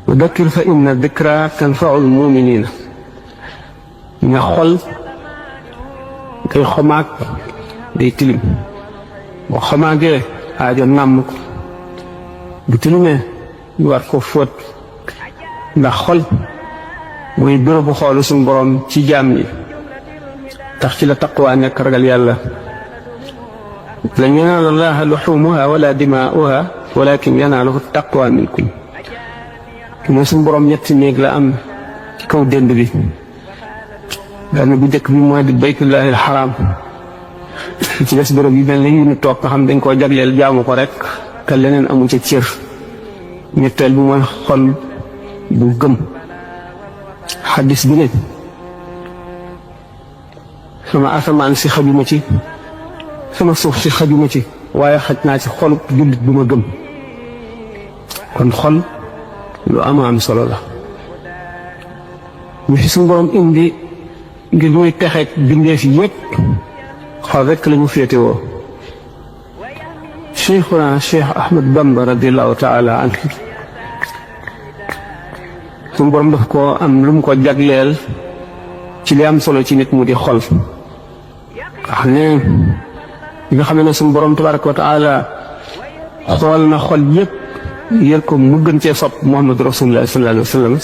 wa dakkir fa inna dikra tanfa'ul mu'minina nga xol day xomaag day tilim boo xomaagee aajo nàmm ko bu tilimee ñu war ko fóot ndax xol muy bërëbu xoolu suñu borom ci jaam yi tax ci la taqwa nekk ragal yàlla lan yanaala llaaha luxuumuha wala dimaa'uha walakin yanaaluhu taqwa minkum mooy suñu borom ñetti néeg la am ci kaw dënd bi benn bu njëkk bi mooy di baytullahi alxaram ci des bërëb yi mel ne yi ñu toog nga xam dañ koo jagleel jaamu ko rek te leneen amu ca cër ñetteel bi mooy xol bu gëm xaddis bi ne sama asamaan si xajuma ci sama suuf si xajuma ci waaye xaj naa ci xolub jullit bu ma gëm kon xol lu am solo la ñu fi suñu borom indi ngir muy texeek bindeef yi yépp xol rekk la ñu féetewoo cheikhuna cheikh Ahmad Bamba radiallahu taala anhu suñu borom daf ko am lu mu ko jagleel ci li am solo ci nit mu di xol wax ne li nga xam ne suñu borom tabaraka wa taala xool na xol yépp yër ko mu gën cee sopp Muhammad rasulullah sallallahu alayhi wa sallam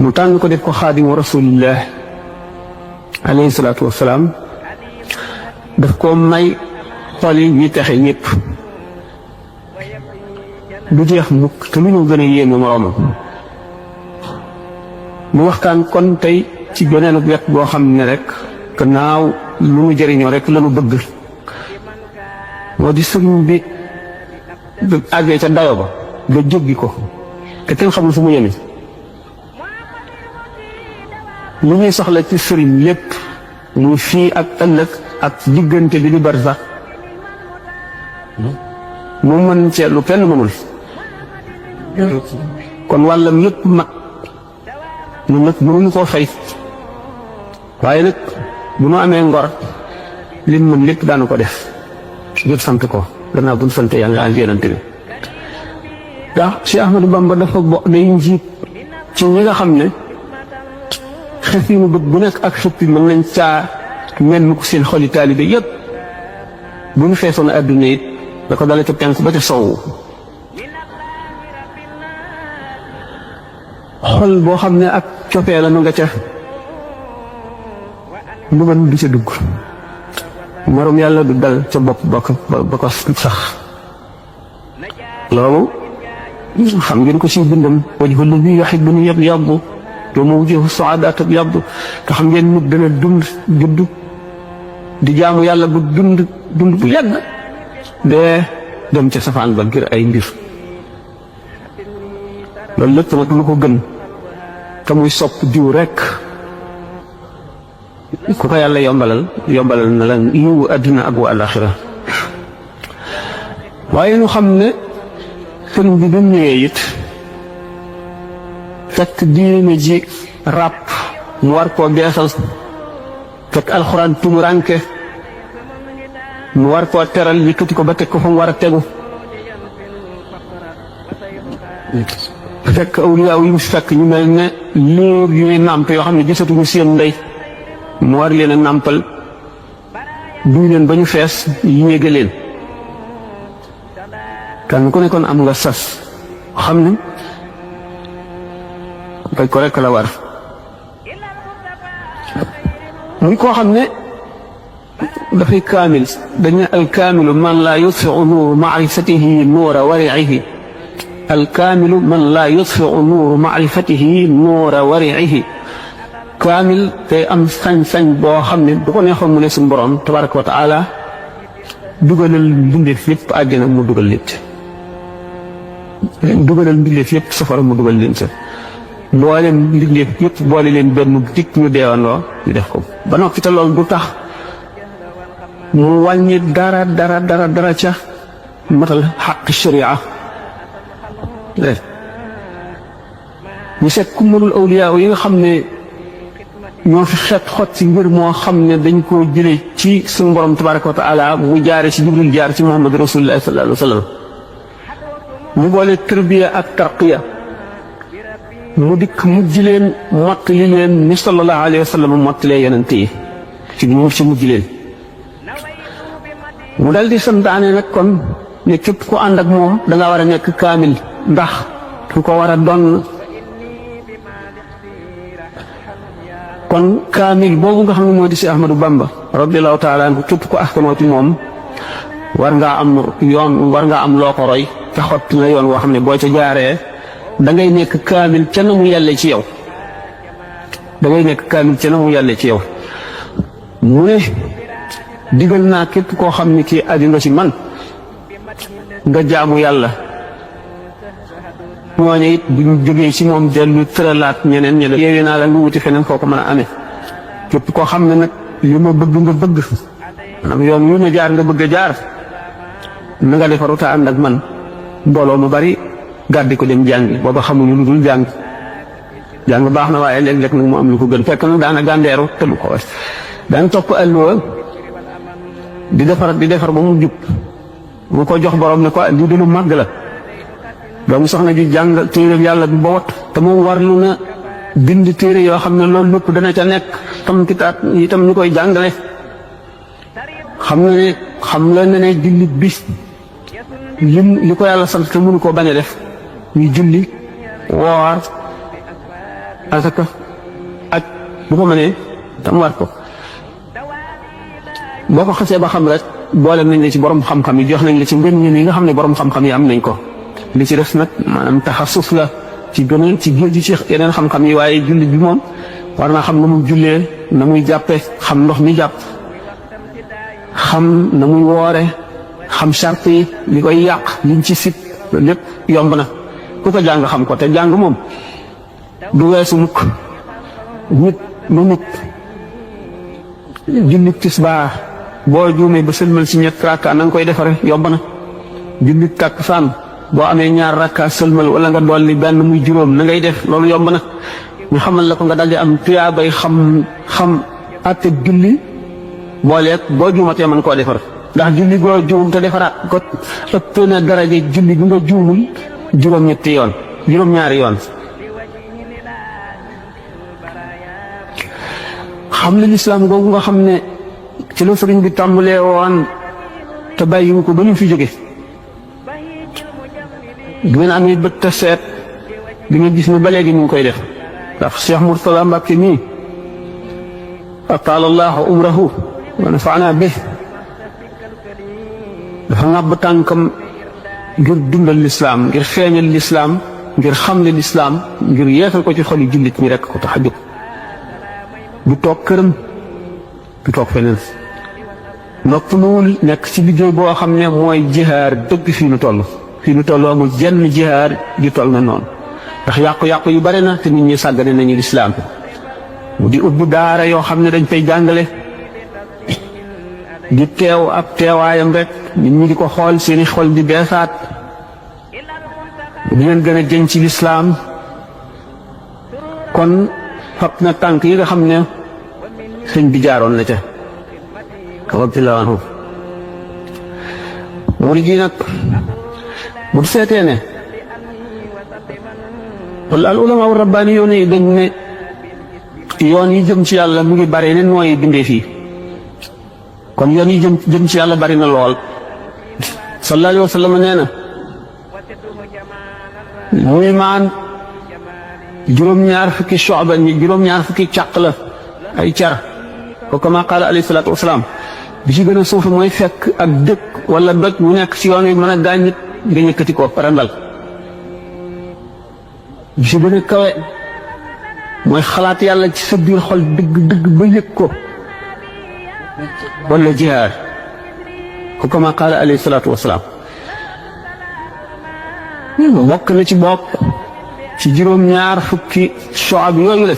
mu tànn ko def ko xaadimu rasulillah alayhi salaatu wasalaam daf ko may xol yi ñi texe ñëpp du jeex mukk te lu ñu gën a yéeme moroomam mu waxtaan kon tey ci beneen wet boo xam ne rek gannaaw lu mu jëriñoo rek lanu bëgg moo di sëriñ bi àggee ca dayo ba nga jéggi ko te kenn xamul fu mu yemi li ñuy soxla ci sëriñ lépp muy fii ak ëllëg ak diggante bi di bari sax mu mën cee lu kenn mënul kon wàllam yépp mag ñun nag mënuñu koo fay waaye nag bu nu amee ngor li mën lépp daanu ko def ngir sant ko gannaaw bu ñu sant yàlla ak yonent bi ndax Cheikh Ahmadou Bamba dafa day njiit ci ñi nga xam ne xef yi mu bëgg bu nekk ak xëpp yi mën nañ caa mel mu ko seen xoli taalibe yépp bu ñu feesoon adduna it da ko dale ca penk ba ca sowu xol boo xam ne ak cofee la nu nga ca ndugal du ca dugg morom yàlla du dal ca bopp ba ko sax loolu xam ngeen ko si bindam wajhu lladi yuhibbuni yabyaddu wa mawjuhu su'adaa tabyaddu te xam ngeen nit dana dund judd di jaamu yàlla bu dund bu yàgg dee dem ca safaan ba ngir ay mbir loolu lépp nag lu ko gën te muy sopp diw rekk ku ko yàlla yombalal na la yiwu àddina ak wa alaxira waaye ñu xam ne sëriñ bi ba mu ñëwee it fekk diine ji ràpp mu war koo beesal fekk alxuraan tumuranke mu war koo teral yëkkati ko ba teg ko fa mu war a tegu fekk awliyaaw yi mu fekk ñu mel ne liir yuy nàmp yoo xam ne gisatuñu seen ndey mu war leen a nàmpal duy leen ba ñu fees yéege leen kan ku nekkoon am nga sas xam ne bay ko rekk la war muy koo xam ne dafay kaamil dañ ne alkaamilu man laa yutfiu nuuru maarifatihi nuura wariihi alkaamilu man laa yutfiu nuuru maarifatihi nuura wariihi kaamil tey am sañ-sañ boo xam ne du ko neexoon mu ne suñu borom tabaraka wa taala dugalal mbindeef yëpp àjjana mu dugal leen ci dugalal mbindeef yëpp safara mu dugal leen ci mboolem mbindeef yëpp boole leen benn dikk ñu deewandoo ñu def ko ba noppi te loolu du tax mu wàññi dara ca matal xaq sharia ñu seet ku mënul awliyaa yi nga xam ne ñoo fi xet xot ci mbir moo xam ne dañ koo jële ci suñu borom tabaraka wa taala mu jaare ci Jibril jaar ci Muhammad rasulullah sallallahu alayhi wa sallam mu boole tarbiya ak tarqiya mu dikk mujj leen mottali leen ni sallallahu alayhi wa sallam mottalee yonent yi ci mujj leen mu dal di santaane nag kon ne képp ku ànd ak moom da nga war a nekk kaamil ndax ku ko war a donn kon kaamil boobu nga xam ne moo di si Ahmadou Bamba radiyallahu taala anhu képp ku askanoo ci moom war ngaa am yoon war ngaa am loo ko roy te xott na yoon woo xam ne boo ca jaaree da ngay nekk kaamil ca na mu yàlle ci yow da ngay nekk kaamil ca na mu yàlle ci yow mu ne digal naa képp koo xam ne kii aju nga ci man nga jaamu yàlla ñooñu it bu ñu jógee ci moom dellu tëralaat ñeneen ñi la yeewee naa la nga wuti feneen foo ko mën a amee képp koo xam ne nag li ma bëgg nga bëgg maanaam yoon yu ma jaar nga bëgg a jaar na nga defaru ta ànd ak man mbooloo mu bari gàddi ko dem jàngi booba xamuñu lu dul jàng baax na waaye léeg-léeg nag mu am lu ko gën fekk nag daana gàndeeru te lu ko was daan topp alluwa di defar ba mu jub mu ko jox borom ne ko lii de lu màgg la doomu soxna ji jàng téere yàlla bi ba wat te moom war lu na bind téere yoo xam ne loolu lépp dana ca nekk tam kitaat itam ñu koy jàngale xam la ne jullit bi li ko yàlla sant te mënu koo bañ a def muy julli woor asaka ak bu ko mënee tam war ko boo ko xasee ba xam rek boole nañ la ci borom xam-xam yi jox nañ la ci ngën ñi nga xam ne borom xam-xam yi am nañ ko li ci des nag maanaam taxasus la ci gën ci géej ci yeneen xam-xam yi waaye jullit bi moom war naa xam na muy jullee na muy jàppe xam ndox mi jàpp xam na muy woore xam charte yi li koy yàq liñ ci sit lépp yomb na ku ko jàng xam ko te jàng moom du weesu mukk nit lu nit jullit tisbaar boo juumee ba sëlmal si ñett rakka na nga koy defare yomb na jullit takkusaan boo amee ñaar rakka sëlmal wala nga dolli benn muy juróom na ngay def loolu yomb na ñu xamal la ko nga daldi am tuyaabay xam àtte julli booleeg boo juumatee mën koo defar ndax julli goo juum te defaraat ko ëpp na daraje julli bi nga juumul juróom-ñetti yoon juróom-ñaari yoon xam ne lislaam googu nga xam ne ci la sëriñ bi tàmbalee woon te bàyyiwu ko ba ñu fi jóge bi ngeen amee bët te seet di nga gis ne ba léegi ñu ngi koy def ndax Cheikh Mourtada Mbacke mii ataala allahu umrahu wa nafaana bi dafa ngàbb tànkam ngir dundal lislaam ngir feeñal lislaam ngir xamle lislaam ngir yeesal ko ci xoli jullit ñi rekk ko tax a jóg du toog këram du toog feneen nopp nuwul nekk ci liggéey boo xam ne mooy jihaar dëgg fii nu toll amul jenn jihaar di toll na noonu ndax yàqu-yàqu yu bare na te nit ñi sàggane nañu lislaam mu di ubbi daara yoo xam ne dañ fay jàngale di teew ab teewaayam rek nit ñi di ko xool seeni xol di beesaat di leen gën a jën ci lislaam kon fab na tànk yi nga xam ne sëñ bi jaaroon na ca radiyallaahu anhu murid yi nag bu seetee ne wala al ulama wa rabbaani yoon yi dañ ne yoon yi jëm ci yàlla mu ngi bare ne nooy bindee fii kon yoon yi jëm ci yàlla bari na lool sallallahu alayhi wa sallam nee na muy maan juróom-ñaar fukki soxba ñi juróom-ñaar fukki càq la ay car ko kama qaala alayhi salaatu wasalaam bi ci gën a suufi mooy fekk ak dëkk wala doj mu nekk ci yoon wi mën a gaañ nit nga yëkkati ko parandal bi ci gën a kawe mooy xalaat yàlla ci sa biir xol dëgg ba yëg ko wala jihaar ko kama qaala alayhi salaatu wasalaam bokk na ci bokk ci juróom-ñaar fukki soxab yooyu la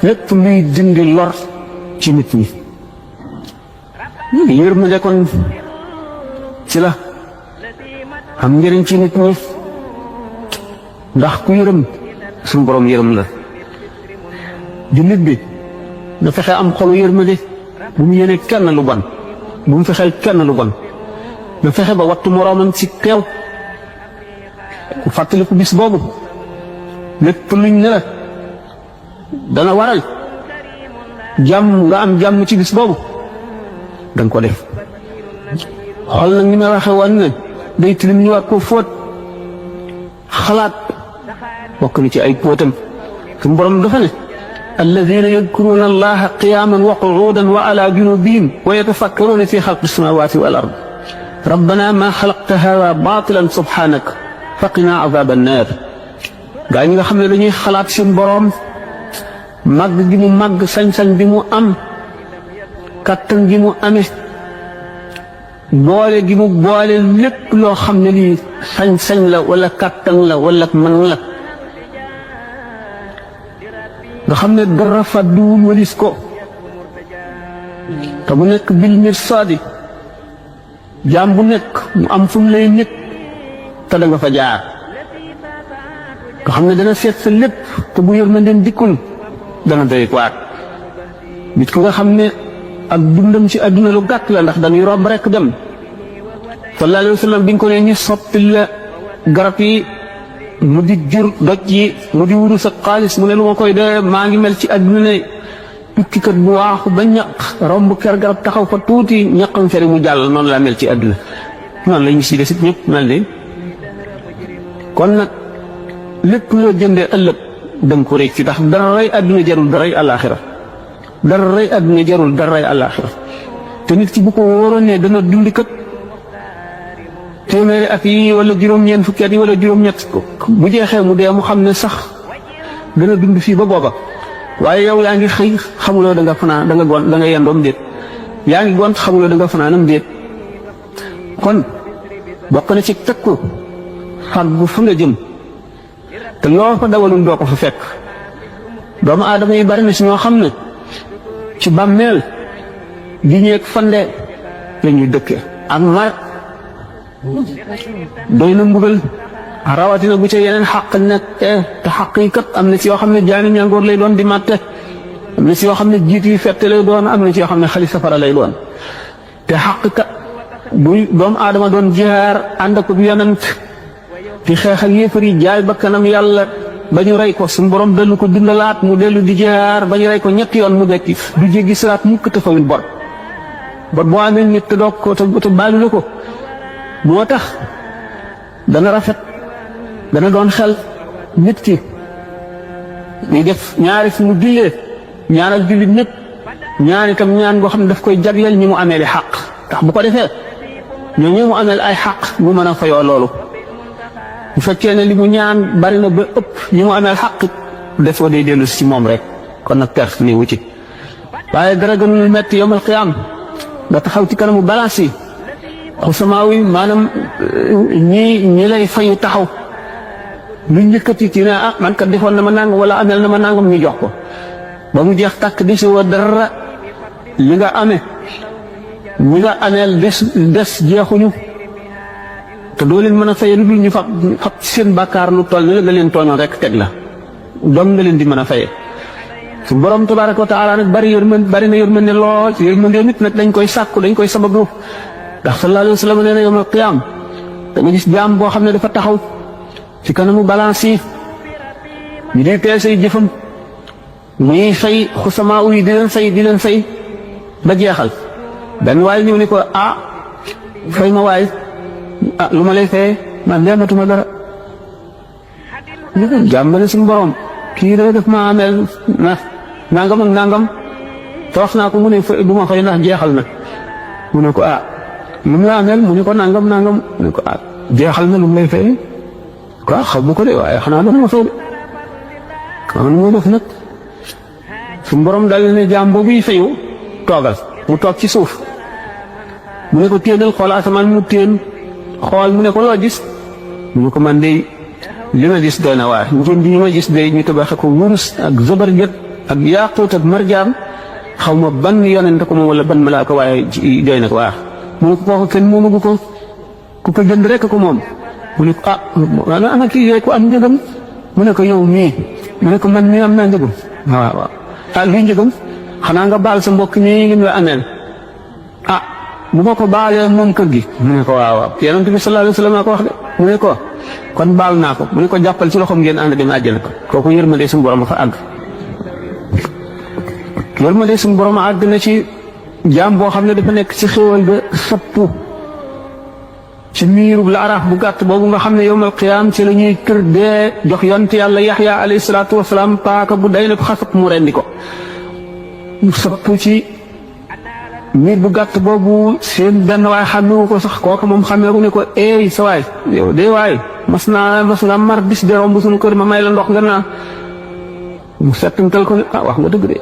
lépp luy dindi lor ci nit ñi yërmande kon ci la am njëriñ ci nit ñi ndax ku yërëm suñu borom yërëm la jullit bi na fexe am xolu yërmande bu mu yéene kenn lu bon bu mu fexeel kenn lu bon na fexe ba wattu moroomam ci teew ku fàttaliku bis boobu lépp luñ ne la dana waral jàmm nga am jàmm ci bis boobu danga ko def. xool nag ni ma waxee woon ne day tilim ñu war koo fóot xalaat bokk na ci ay póotam suñu borom dafa ne alladina yadkuruna allaha qiyaman wa qu'udan wa ala junubihim wa yatafakkaruna fi xalqi samawati wal ard rabbana ma xalaqta hada batilan subhanak faqina azaba annar. gaa ñi nga xam ne dañuy xalaat seen borom màgg gi mu màgg sañ-sañ bi mu am kattan gi mu amee boole gi mu boole lépp loo xam ne lii sañ-sañ la wala kattan la wala mën la nga xam ne dara fàdduwul walis ko te mu nekk bil mirsaadi jaam bu nekk mu am fu mu lay nekk te da nga fa jaar nga xam ne dana seet sa lépp te bu yërmandeem dikkul dana doy waat nit ki nga xam ne ak dundam ci àdduna lu gàtt la ndax dañuy romb rek dem sallallahu alayhi wa sallam bi nga ko ne ñu soppil la garab yi mu di jur doj yi mu di wurus ak xaalis mu ne lu ma koy dee maa ngi mel ci àdduna ne tukkikat bu waaxu ba ñaq romb ker garab taxaw fa tuuti ñaqam feri mu jàll noonu laa mel ci àdduna noonu la ñu si desit ñëpp mel ni kon nag lépp loo jëndee ëllëg danga ko rëcc ndax dara rey àdduna jarul daray àllaaxira dara rey àdduna jarul dara rey àllaaxira te nit ki bu ko wóoroon ne dana dundi kat téeméeri at yi wala juróom-ñeent fukki at yi wala juróom-ñett bu jeexee mu dee mu xam ne sax dana dund fii ba booba waaye yow yaa ngi xëy xamuloo da nga fanaan da nga gont da nga yendoom déet yaa ngi gont xamuloo da nga fanaanam déet kon bokk na ci tëkku fàggu fa nga jëm te loo fa dawalul doo ko fa fekk doomu aadama yi bari na si ñoo xam ne ci bàmmeel gi ñeeg fande la ñuy dëkke ak mar doy na mbugal rawatina bu ca yeneen xaq nekk te xaq yi kat am na ci yoo xam ne jaani ñangoor lay doon di màtte am na ci yoo xam ne jiit yi fette lay doon am na ci yoo xam ne xali safara lay doon te xaq kat bu doomu aadama doon jihaar ànd ak bu yonent di xeex ak yéefar yi jaay bakkanam yàlla ba ñu rey ko suñu borom dellu ko dundalaat mu dellu di jihaar ba ñu rey ko ñetti yoon mu dekki du jéggi siraat mukk te fawul bor boo amee nit te doog ko te baalu la ko moo tax dana rafet dana doon xel nit ki muy def ñaari fu mu jullee ñaanal jullit ñëpp ñaan itam ñaan goo xam ne daf koy jagleel ñi mu amee li xaq ndax bu ko defee ñoo ñi mu amee ay xaq mu mën a fayoo loolu bu fekkee ne li mu ñaan bari na ba ëpp ñi mu amee xaq defoo day dellu si moom rek kon nag perte ni wu ci waaye dara gënul metti yawmal qiyaam nga taxaw ci kanamu balance yi xusamaaw yi maanaam ñi lay fayu taxaw lu njëkkati ci ne ah man kat defoon na ma nangam wala amel na ma nangam ñu jox ko ba mu jeex tàkk di si woo dara li nga amee ñi nga ameel des jeexuñu te doo leen mën a faye lu dul ñu fab ci seen bàkkaar lu toll ne la nga leen tooñoon rek teg la doom nga leen di mën a faye su borom tabaaraka wa taala nag bari na yërmande lool yërmande nit nag dañ koy sàkku dañ koy sabablu ndax sallallahu alayhi wa sallam nee na yawmal qiyaam da nga gis jaam boo xam ne dafa taxaw ci kanamu balance yi ñu di tee say jëfam muy fay xusamaa yi di leen fay ba jeexal benn waay ñëw ni ko ah fay ma waay ah lu ma lay fayee man dematuma dara jàmbale suñu borom kii de def ma ameel na nangam ak nangam te wax naa ko mu ne du ma fay ndax jeexal na mu ne ko ah lu mu la ameel mu ne ko nangam mu ne ko ah jeexal na lu mu lay fayee quoi xam mu ko de waaye xanaa doon ma fay de xam nu muy def nag suñu borom daal ne jaam boobu yi fayu toogal mu toog ci suuf mu ne ko téenal xool asamaan mu téen xool mu ne ko loo gis mu ne ko man de li ma gis doy na waar njënd yi ma gis de ñu tabaxe ko wurus ak zabarjat ak yaaquut ak marjaan xaw ma ban yonent ko moom wala ban malaaka waaye doy na ko waar mu ne ko kooku kenn moomagu ko ku ko jënd rek ko moom mu ne ko ah ana kii yooyu ko am njëgam mu ne ko yow mii mu ne ko man mii am naa njëgam waaw ah luy njëgam xanaa nga baal sa mbokk mii ngi la ameel ah bu ma ko baalee moom kër gi mu ne ko waaw yonent bi sallallahu alayhi wa sallam ko wax de mu ne ko kon baal naa ko mu ne ko jàppal ci loxoom ngeen ànd dem àjjana ko kooku yërmande suñu borom fa àgg. yërmande suñu borom àgg na ci jaam boo xam ne dafa nekk ci xéewal ga sappu ci miirub la araaf bu gàtt boobu nga xam ne yowmal qiyaam ci la ñuy kër dee jox yonent yàlla Yaxya alayhi salaatu wasalaam paaka bu day na xasab mu rendi ko ñu sappu ci miir bu gàtt boobu seen benn waay xàmmewu ko sax kooku moom xàmmeeku ne ko eey sa waay yow de waay mas naa mar bis de romb suñu kër ma may la ndox nga naa mu settantal ko ah wax nga dëgg de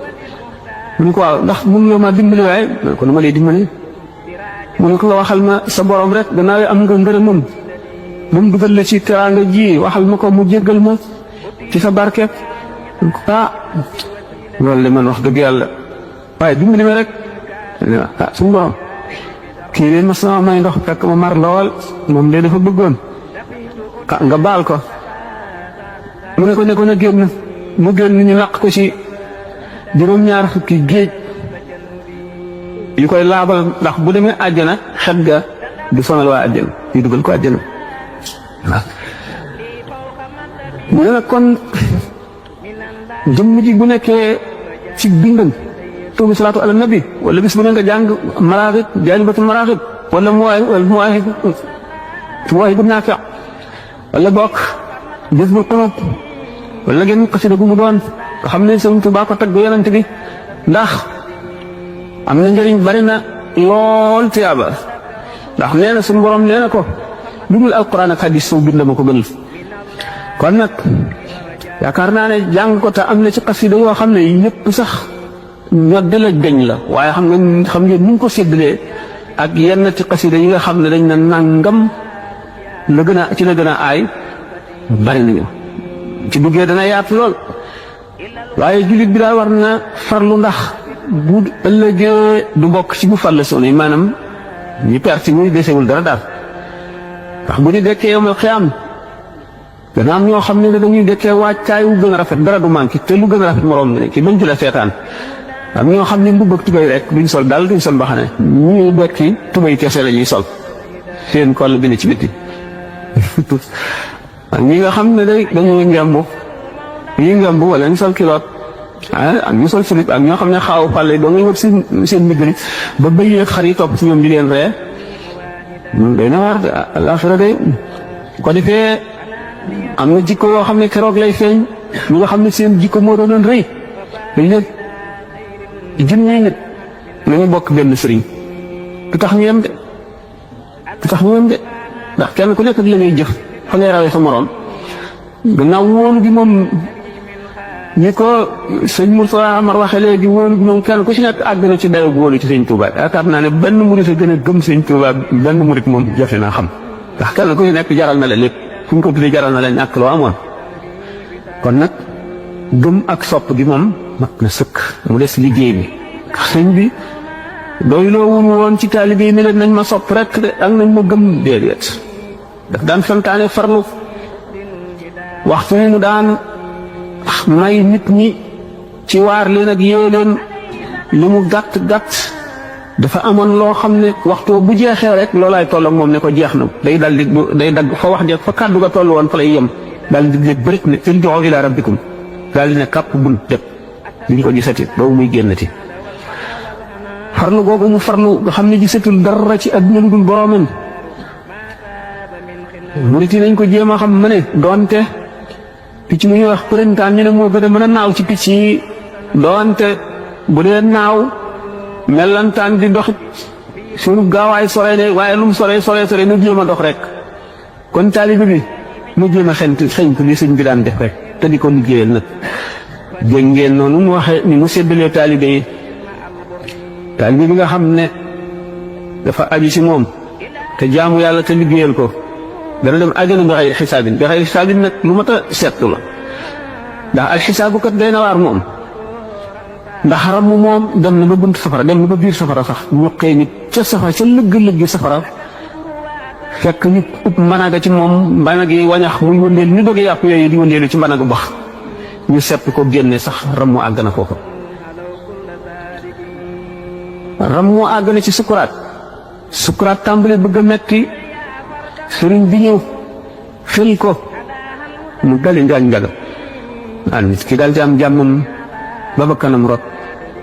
mu ne ko waaw ndax mun nga ma dimbali waaye man ko nu ma lay dimbali mu ne ko nga waxal ma sa borom rek gannaaw am nga ngërëmam moom dugal la ci teraanga ji waxal ma ko mu jéggal ma ci sa barke ah loolu de man wax dëgg yàlla waaye dimbali ma rek ah suñu borom kii de mas na may ndox fekk ma mar lool moom de dafa bëggoon ah nga baal ko mu ne ko na génn mu génn ñu laq ko ci juróom-ñaar fukki géej yu koy laabal ndax bu demee àjjana xet ga du sonal waa àjjana yu dugal ko àjjana waaw mu ne nag kon jëmm ji bu nekkee ci bindam tuubi salaatu ala nabi wala bis bu ne nga jàng maraaxib jaalibatul maraaxib wala muwaay bu naafi wala bokk bis bu xunub wala ngeen xasida gu mu doon nga xam ne Sëriñ Tuubaa ko tagg yonent bi ndax am na njëriñ bari na lool tiyaaba ndax nee na suñu borom nee na ko lu dul alquran ak hadis soo bind ma ko gënal kon nag yaakaar naa ne jàng ko te am na ci xasida yoo xam ne ñëpp sax ñoo dala gañ la waaye xam ngeen ni ñu ko séddalee ak yenn ci xasida yi nga xam ne dañ na nangam la gën a ci la gën a aay bari nañu ci duggee dana yaatu lool waaye jullit bi daal war na farlu ndax bu ëllëgee du bokk ci bu farle soon yi maanaam ñi perte muy desewul dara daal ndax bu ñu dekkee yowmal xiyaam dana am ñoo xam ne dañuy dekkee waajtaay wu gën a rafet dara du manqué te lu gën a rafet moroom mi ne ci bañ ci la seetaan am ñoo xam ne mbubb ak tubay rek duñ sol daal duñ sol mbaxane ñuy dekki tubay kese la ñuy sol seen koll bi ne ci biti ak ñi nga xam ne dañuy ngemb wala ñu sol kiloot ak ñu sol slip ak ñoo xam ne xaaw pàlle doo ngay wër seen miggri ba bëy ak xar yi topp ci ñoom di leen ree day na waar alaxira day ko defee am na jikko yoo xam ne keroog lay feeñ ñu nga xam ne seen jikko moo doonoon rëy dañ ne junni nit nañu bokk benn sëriñ du tax ñu yem de ndax kenn ku nekk ak la ngay jëf fa ngay rawee sa moroom gannaaw wóolu gi moom ñi ko sëñ Moussa Amar waxee léegi wóolu gi moom kenn ku ci nekk àgg na ci dayoo wóolu ci sëñ Touba yaakaar naa ne benn murit a gën a gëm sëñ Touba benn murit moom jafe naa xam ndax kenn ku ci nekk jaral na la lépp fu ñu ko tuddee jaral na la ñàkk loo amoon kon nag gëm ak sopp gi moom mat na sëkk mu des liggéey bi sëñ bi doy loo wun woon ci taalibe yi ne leen nañ ma sopp rek de ak nañ ma gëm déedéet daf daan santaane farlu waxtu ni mu daan may nit ñi ci waar leen ak yee leen li mu gàtt dafa amoon loo xam ne waxtu bu jeexee rek loolaay toll ak moom ne ko jeex na day dagg fa wax jeex fa kàddu ga toll woon fa lay yem daal di ne bërit ne irji'u ila rabbikum daal di ne kàpp bun dëpp duñ ko gisati boobu muy génnati farlu googu mu farlu nga xam ne gisatul dara ci àdduna lu dul boroomam murit yi nañ ko jéem a xam ma ne doonte picc mu ñuy wax printemps ñu ne moo gën a mën a naaw ci picc yi doonte bu dee naaw mellantaan di doxit suñu gaawaay sore ne waaye lu mu sore nu jéem a dox rek kon taalibe bi mu jéem a xeñtu li sëñ bi daan def rek te di ko liggéeyal nag dégg ngeen noonu mu waxee ni mu séddalee taalibe yi taalibe bi nga xam ne dafa aju ci moom te jaamu yàlla te liggéeyal ko dana dem àjjana bi xayri xisaabin nag lu mat a seetlu la ndax al xisaabu kat day na waar moom ndax ram moom dem na ba bunt safara dem na ba biir safara sax ñu xëy nit ca safara ca lëgg-lëgg safara fekk ñu ub mbanaga ci moom mbanag yi wañax muy wëndeel ñu doge yàpp yooyu di wëndeelu ci mbanagu bax ñu sepp ko génne sax ram mu àgg na foofu ram mu àgg na ci sukuraat tàmbale bëgg a metti sëriñ bi ñëw fil ko mu dali njaañ njaga nit ki daal ci am jàmmam ba ba kanam rot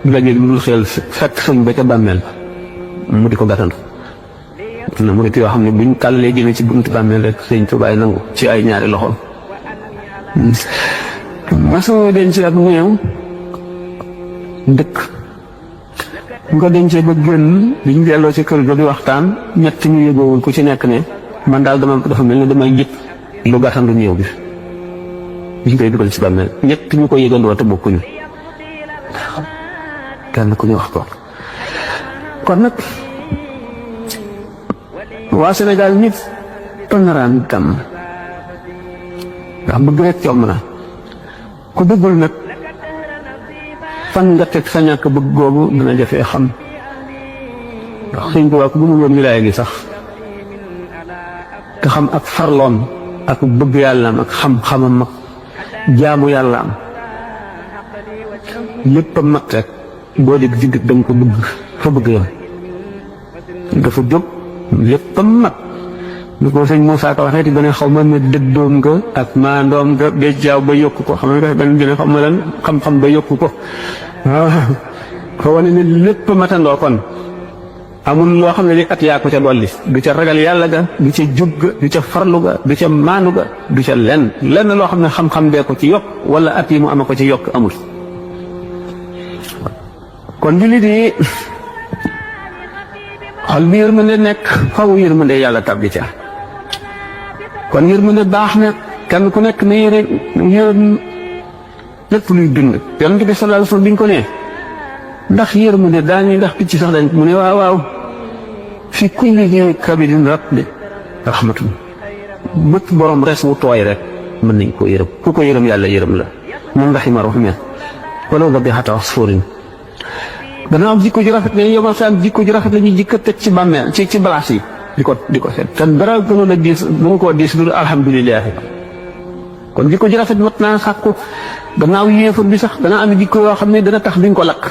du la jël lu xel fekk sëñ ba ca bàmmeel ba mu di ko gàttandu na mu yoo xam ne buñ tàllalee jëme ci buntu bàmmeel rek sëñ Tuubaa nangu ci ay ñaari loxoom masoo denc ak néew dëkk bu ko dencee ba génn biñ delloo ci kër ga di waxtaan ñett ñu yëgoowul ku ci nekk ne man daal dafa mel ne damay jëpp lu gàttandu néew bi biñ koy dugal ci bàmmeel ñett ñu ko yëgandoo te bokkuñu kenn ku ñu wax ko kon nag waa Sénégal nit tonaraan tam ndax bëgg rek yomb na ku bëggul nag fan nga teg sa ñàkk bëgg googu dina jafee xam ndax Sëñ Tuubaa ku gëmul woon wilaaya gi sax te xam ak farloom ak bëgg yàllaam ak xam-xamam ak jaamu yàllaam lépp a mat rek boo dégg digg danga ko bëgg fa bëgg yam dafa jóg lépp a mat lu ko sëñ Moussa Ka waxee ti gën a xaw ma ne dëddoom nga ak maandoom nga béjjaaw ba yokku ko xam nga benn gën a xaw ma lan xam-xam ba yokku ko waaw fa wane ne lépp matandoo kon amul loo xam ne li at yaa ko ca dolli du ca ragal yàlla ga du ca jub ga du ca farlu ga du ca maanu ga du ca lenn loo xam ne xam-xam bee ko ci yokk wala at yi mu ama ko ci yokk amul kon jullit yi xol bi yërmande nekk faw yërmande yàlla tabbi ca kon yërmande baax na kenn ku nekk ne yërëm lépp luy dund yonent bi sallallahu alayhi wasallam bi ñu ko nee ndax yërmande daañuy ndax picc sax dañ mu ne waaw fi kulli zi kabidin ratb rahmatun bët borom res wu tooy rek mën nañ ko yërëm ku ko yërëm yàlla yërëm la moom rahima rahman walaw dabihata asfurin dana am jikko ji rafet ne yow sa am jikko ji rafet la ñuy jikko teg ci bàmmeel ci balaas yi di ko seet te dara gënoon a diis mënu koo diis lu alhamdulilah kon jikko ji rafet mat naa sàkku gannaaw yéefar bi sax dana am jikko yoo xam ne dana tax duñ ko lakk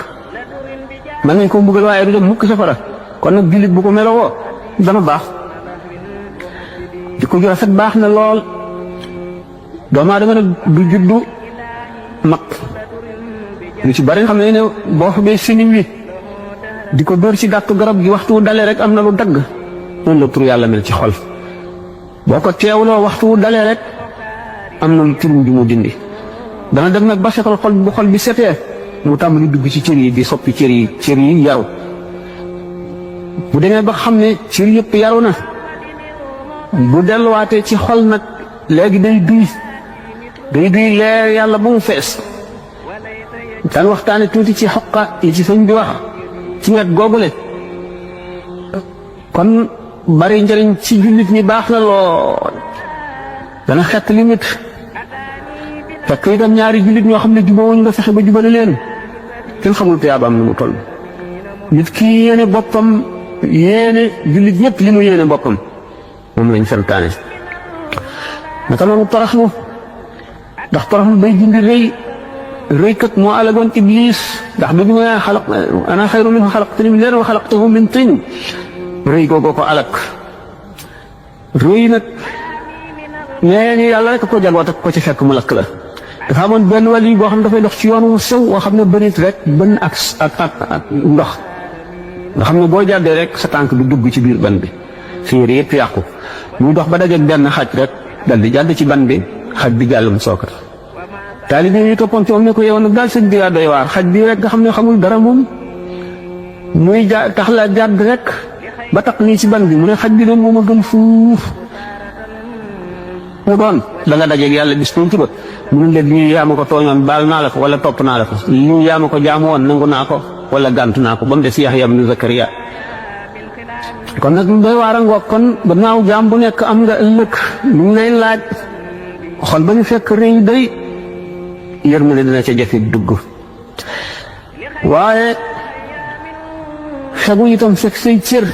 mën nañ ko mbugal waaye du dem mukk safara kon nag jullit bu ko melowoo dana baax jikko ji rafet baax na lool doomu aadama nag du juddu mag lu ci bari nga xam ne boo xamee siniñ wi di ko dóor ci gàttu garab gi waxtu wu dalee rek am na lu dagg noonu la tur yàlla mel ci xol boo ko teewloo waxtu wu dalee rek am na lu turum ju mu dindi dana dem nag ba setal xol bu xol bi setee mu tàmbali dugg ci cër yi di soppi cër yi yaru bu demee ba xam ne cër yëpp yaru na bu delluwaatee ci xol nag léegi day duy leer yàlla ba mu fees daan waxtaane tuuti ci xoqa yi ci sëñ bi wax ci wet googule kon bari njëriñ ci jullit ñi baax na lool dana xett limit fekk itam ñaari jullit ñoo xam ne jubawuñ nga fexe ba jubale leen kenn xamul tuyaabaam nu mu toll nit ki yéene boppam yéene jullit ñëpp li mu yéene boppam moom lañ santaane naka noonu toroxlu ndax toroxlu day dindi rëykat moo alagoon iblis ndax bi mu ana xayru minhu xalaqtani min naarin wa xalaqtahu min tiin rëy googu ko alak rëy nag nee ñu yàlla rek ko jagoo ko ci fekk mu lakk la dafa amoon benn wàll yi boo xam ne dafay dox ci yoon wu sew woo xam ne bënit rek bën ak ndox nga xam ne boo jàddee rek sa tànk du dugg ci biir ban bi sa yére yëpp yàqu muy dox ba dajeeg benn xaj rek dal di jàdd ci ban bi xaj bi gàllum sookar taalibe yi toppoon ci moom ne ko yow nag daal sëñ bi yaa doy waar xaj bi rek nga xam ne xamul dara moom muy tax la jàdd rek ba tax nii ci ban bi mu ne xaj bi doon moom a gën fuuf mu doon da nga dajeeg yàlla bis tuuti ba mu ne leen lii yaa ma ko tooñoon baal naa la ko wala topp naa la ko lii yaa ma ko jaamu woon nangu naa ko wala gàntu naa ko ba mu des Yaxya ibnu Zakariya kon nag lu doy waar a ngoog kon gannaaw jaam bu nekk am nga ëllëg lu ñu lay laaj xol ba ñu fekk rëy day yërmande dina ca jafe dugg waaye fegu itam fekk say cër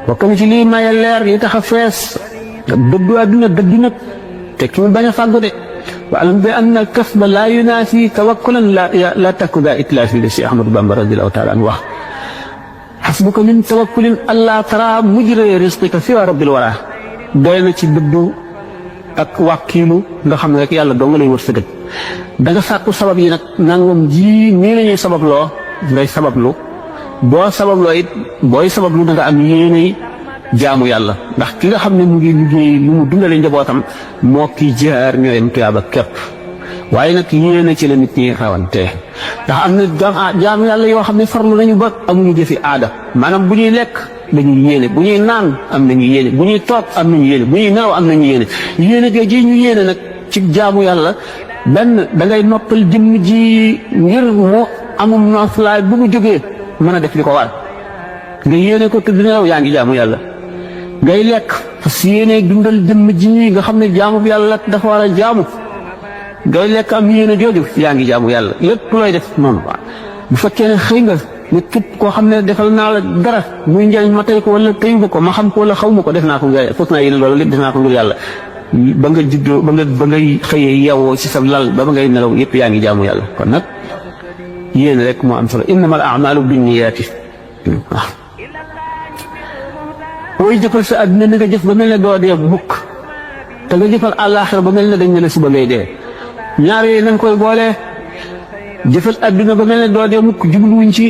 bokk na ci lii maye leer yi tax a fees dëddu àdduna dëddu nag te ki mu bañ a fàggu de wa alam bi anna kasba laa yunaasi tawakkulan la takku daa itlaafi li si Ahmadu Bamba radiyallahu taala an wax xasbuka min tawakkulin allaa tara mujra rizqika siwa rabbil wara doy na ci dëddu ak wàkkiilu nga xam ne rek yàlla doo nga lay wërsëgal da nga sàkku sabab yi nag nangam ji nii la ñuy sababloo ngay sabablu boo sababloo it booy sabablu da nga am yéenay jaamu yàlla ndax ki nga xam ne mu ngi liggéey lu mu dundale njabootam moo kii jaar ñooyam tuyaaba képp waaye nag yéene ci la nit ñi rawante ndax am na jaamu yàlla yoo xam ne farlu nañu ba amuñu jëfi aada maanaam bu ñuy lekk dañuy yéene bu ñuy naan am nañu yéene bu ñuy toog am nañu yéene bu ñuy nelaw am nañu yéene yéene ge ji ñu yéene nag ci jaamu yàlla benn da ngay noppal jëmm ji ngir mu amum noflaay bu mu jógee mën a def li ko war nga yéene ko tëdd nelaw yaa ngi jaamu yàlla ngay lekk parce que yéene dundal jëmm ji nga xam ne jaamu bi yàlla dafa war a jaamu ngay lekk am yéene jooju yaa ngi jaamu yàlla lépp looy def noonu bu fekkee ne xëy nga ne képp koo xam ne defal naa la dara muy njëriñ ma tey ko wala teyuma ko ma xam ko wala xaw ma ko def naa ko ngir fos naa yéene loolu lépp def naa ko ngir yàlla ba nga juddoo ba ngay xëyee yewoo ci sa lal ba ngay nelaw yëpp yaa ngi jaamu yàlla kon nag yéene rek moo am solo innamal a'maalu binniyaati waaw booy jëfal sa àdduna ni nga jëf ba mel ne doo dee mukk te nga jëfal àllaaxira ba mel ne dañ ne la suba ngay dee ñaar yooyu nañ koy boole jëfal àdduna ba mel ne doo dee mukk jubluwuñ ci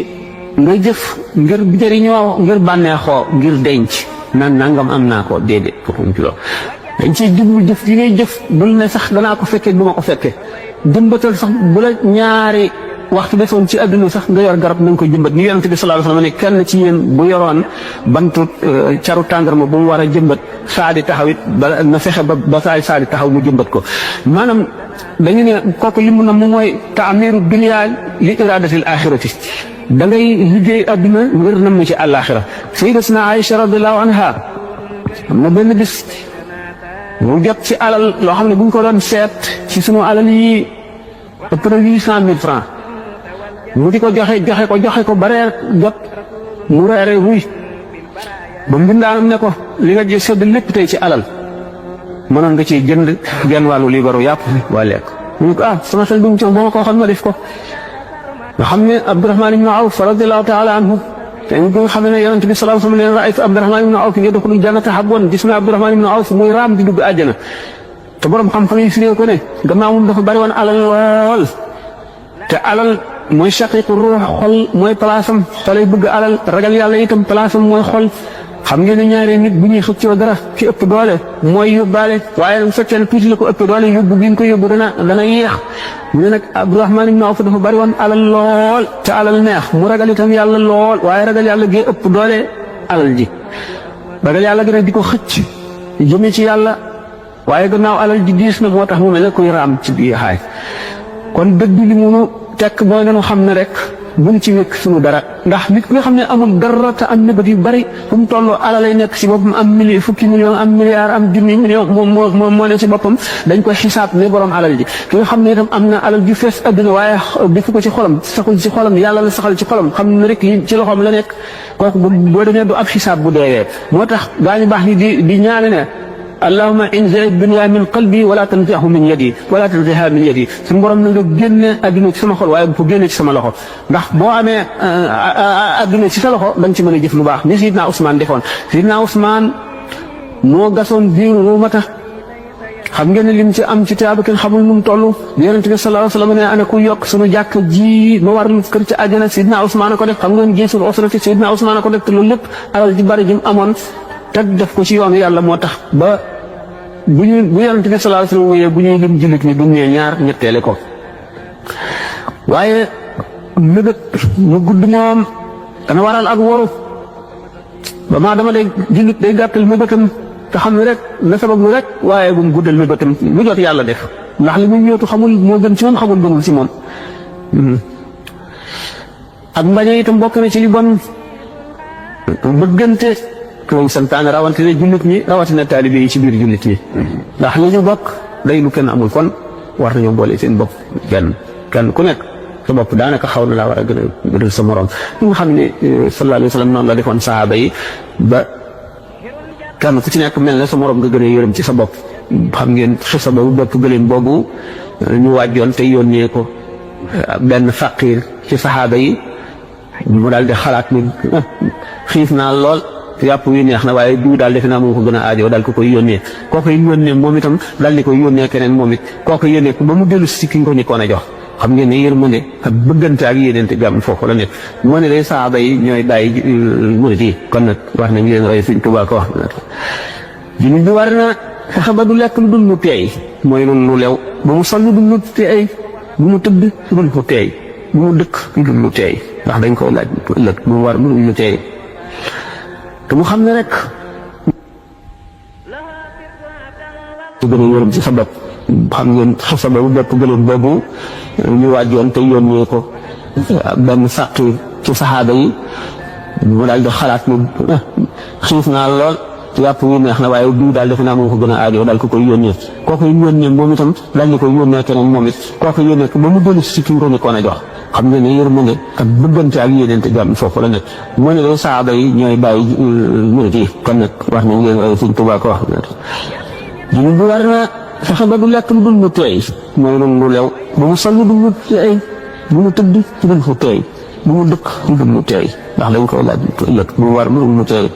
nga jëf ngir jëriñoo ngir bànneexoo ngir denc nan nangam am naa ko déedéet foofuñ ci loolu dañ ciy jublu jëf yi ngay jëf bul ne sax danaa ko fekkee du ma ko fekkee jëmbatal sax bu la ñaari waxtu defoon ci àdduna sax nga yor garab na nga koy jëmbat ni yonent bi sallallahu alayhi wasallam ne kenn ci yéen bu yoroon bantu caru tàndarma bu mu war a jëmbat saa di taxaw it ba na fexe ba saa di taxaw mu jëmbat ko maanaam dañu ne kooku li mu na mu mooy taamiru dunya li iradatil axirati da ngay liggéey àdduna ngir nam ci àllaaxira sayyidatuna Aïcha radiyallahu anha am na benn bis mu jot ci alal loo xam ne bu ñu ko doon seet ci sunu alal yi ëpp na 800 000 francs mu di ko joxe ko ba reer jot mu reere ruy ba mbindaanam ne ko li nga jël sedd lépp tey ci alal mënoon nga ci jënd genn wàllu liibaru yàpp waa lekk mu ne ko sama xel du mu ci ba ma ko xam ma def ko nga xam ne Abdurahmaan ibn Awf radiyallahu taala anhu te ñu nga xam ne yonent bi sallallahu alayhi wa sallam leen raaytu Abdurahmaan ibn Awf yadxulu jannata habwan gis na Abdurahmaan ibn Awf muy raam di dugg àjjana te borom xam-xam yi firee ko ne gannaaw moom dafa bari woon alal lool te alal mooy shaqiiqu ruux xol mooy palaasam te lay bëgg alal ragal yàlla itam palaasam mooy xol xam ngeen ne ñaaree nit bu ñuy xëccoo dara ki ëpp doole mooy yóbbaale waaye bu fekkee ne tuuti la ko ëpp doole yóbbu bi nga ko yóbbu dana yéex mu ne nag Abdurahmaan ibn Awf dafa bari woon alal lool te alal neex mu ragal itam yàlla lool waaye ragal yàlla gee ëpp doole alal ji ragal yàlla gën a di ko xëcc jëme ci yàlla waaye gannaaw alal ji diis na moo tax mu mel ne kuy raam ci biir xaay kon dëgg li munu tekk boo ngeen xam ne rek buñ ci wékk suñu dara ndax nit ki nga xam ne amul dara te am nëbët yu bari fu mu toll alalay nekk si boppam am fukki million am milliard am junni million moom moo ne si boppam dañ koy xisaab ne borom alal ji ki nga xam ne itam am na alal ju fees adduna waaye defu ko ci xolam saxul ci xolam yàlla la saxal ci xolam xam ne rek ci loxoom la nekk kooku boo demee du ab xisaab bu deewee moo tax gaañu baax ni di ñaane ne allahumma inzi dunya min qalbi wala tanzihu min yadi wala tanziha min yadi suñu borom na nga génne adduna ci sama xol waaye bu ko génne ci sama loxo ndax boo amee adduna ci sa loxo da nga ci mën a jëf lu baax ni Sidna Ousmane defoon Sidna Ousmane moo gasoon biiru Ruumata xam ngeen ne lim ci am ci tiyaaba kenn xamul nu mu toll Yonent bi sallallahu alayhi wa sallam ne ana ku yokk sunu jàkk ji ma war kër ci àjjana Sidna Ousmane ko def xam ngeen gisul usrati Sidna Ousmane ko def te loolu lépp alal ji bari ji mu amoon te def ko ci yoonu yàlla moo tax ba bu Yonent bi sallallahu alayhi wa sallam wéyee bu ñuy lim jullit ñi duñ ne ñaar ñetteele ko waaye nëbët mu gudd moom dana waral ak waru ba maa dama day jullit day gàttal nëbëtam te xam ne rek na sabab lu rek waaye bu mu guddal nëbëtam lu jot yàlla def ndax li muy yóotu xamul moo gën ci moom xamul gënul ci moom ak mbañe itam bokk na ci li bon bëggante koy santaane rawatina jullit ñi rawatina taalibe yi ci biir jullit ñi ndax li ñu bokk day lu kenn amul kon war nañoo boole seen bopp kenn ku nekk sa bopp daanaka xaw na laa war a gën a gënal sa morom li nga xam ne sallallahu alayhi wa sallam noonu la defoon sahaaba yi ba kenn ku ci nekk mel na sa morom nga gën a yërëm ci sa bopp xam ngeen xisa boobu bopp gëleen boobu ñu wàjjoon te yónnee ko benn faqiir ci sahaaba yi mu daal di xalaat ni xiif naa lool yàpp wi neex na waaye diw daal defe naa moo ko gën a aajoo daal ko koy yónnee kooku yónnee moom itam daal di koy yónnee keneen moom it kooku yónnee ko ba mu dellu si ki nga ko njëkkoon a jox xam ngeen ne yërmande ak bëggante ak yéeneente bi am foofu la nekk moo ne day saaba yi ñooy bàyyi murit yi kon nag wax nañ leen roy Sëñ Tuubaa ko wax jullit bi war na fexe ba du lekk lu dul lu teey mooy lu lew ba mu sol lu dul lu teey bu mu tëdd lu dul lu teey bu mu dëkk lu dul lu teey ndax dañ koy laaj ëllëg bu mu war lu dul lu teey te mu xam ne rek su gën a yërëm ci sa bopp xam ngeen sa bopp bopp gëloon boobu ñu waajoon te yónnee ko benn sàq ci saxaaba yi mu daal di xalaat ne xiif naa lool yàpp wi neex na waaye diw daal defe naa moo ko gën a aajoo daal ko koy yónnee kooku yónnee moom itam daal di koy yónnee keneen moom it kooku yónnee ko ba mu dellu si ki nga ko nekkoon a jox xam nga ne yërmande ak bëggante ak yéeneente jàmm foofu la nekk moo ne day saaba yi ñooy bàyyi murit yi kon nag wax nañ leen roy Sëñ Tuubaa ko wax jullit bi war na fexe ba du lekk lu dul lu teey mooy lu lew ba mu sol lu dul lu teey bu mu tëdd lu dul lu teey bu mu dëkk lu dul lu teey ndax dañ koy laaj ëllëg bu mu war lu dul lu teey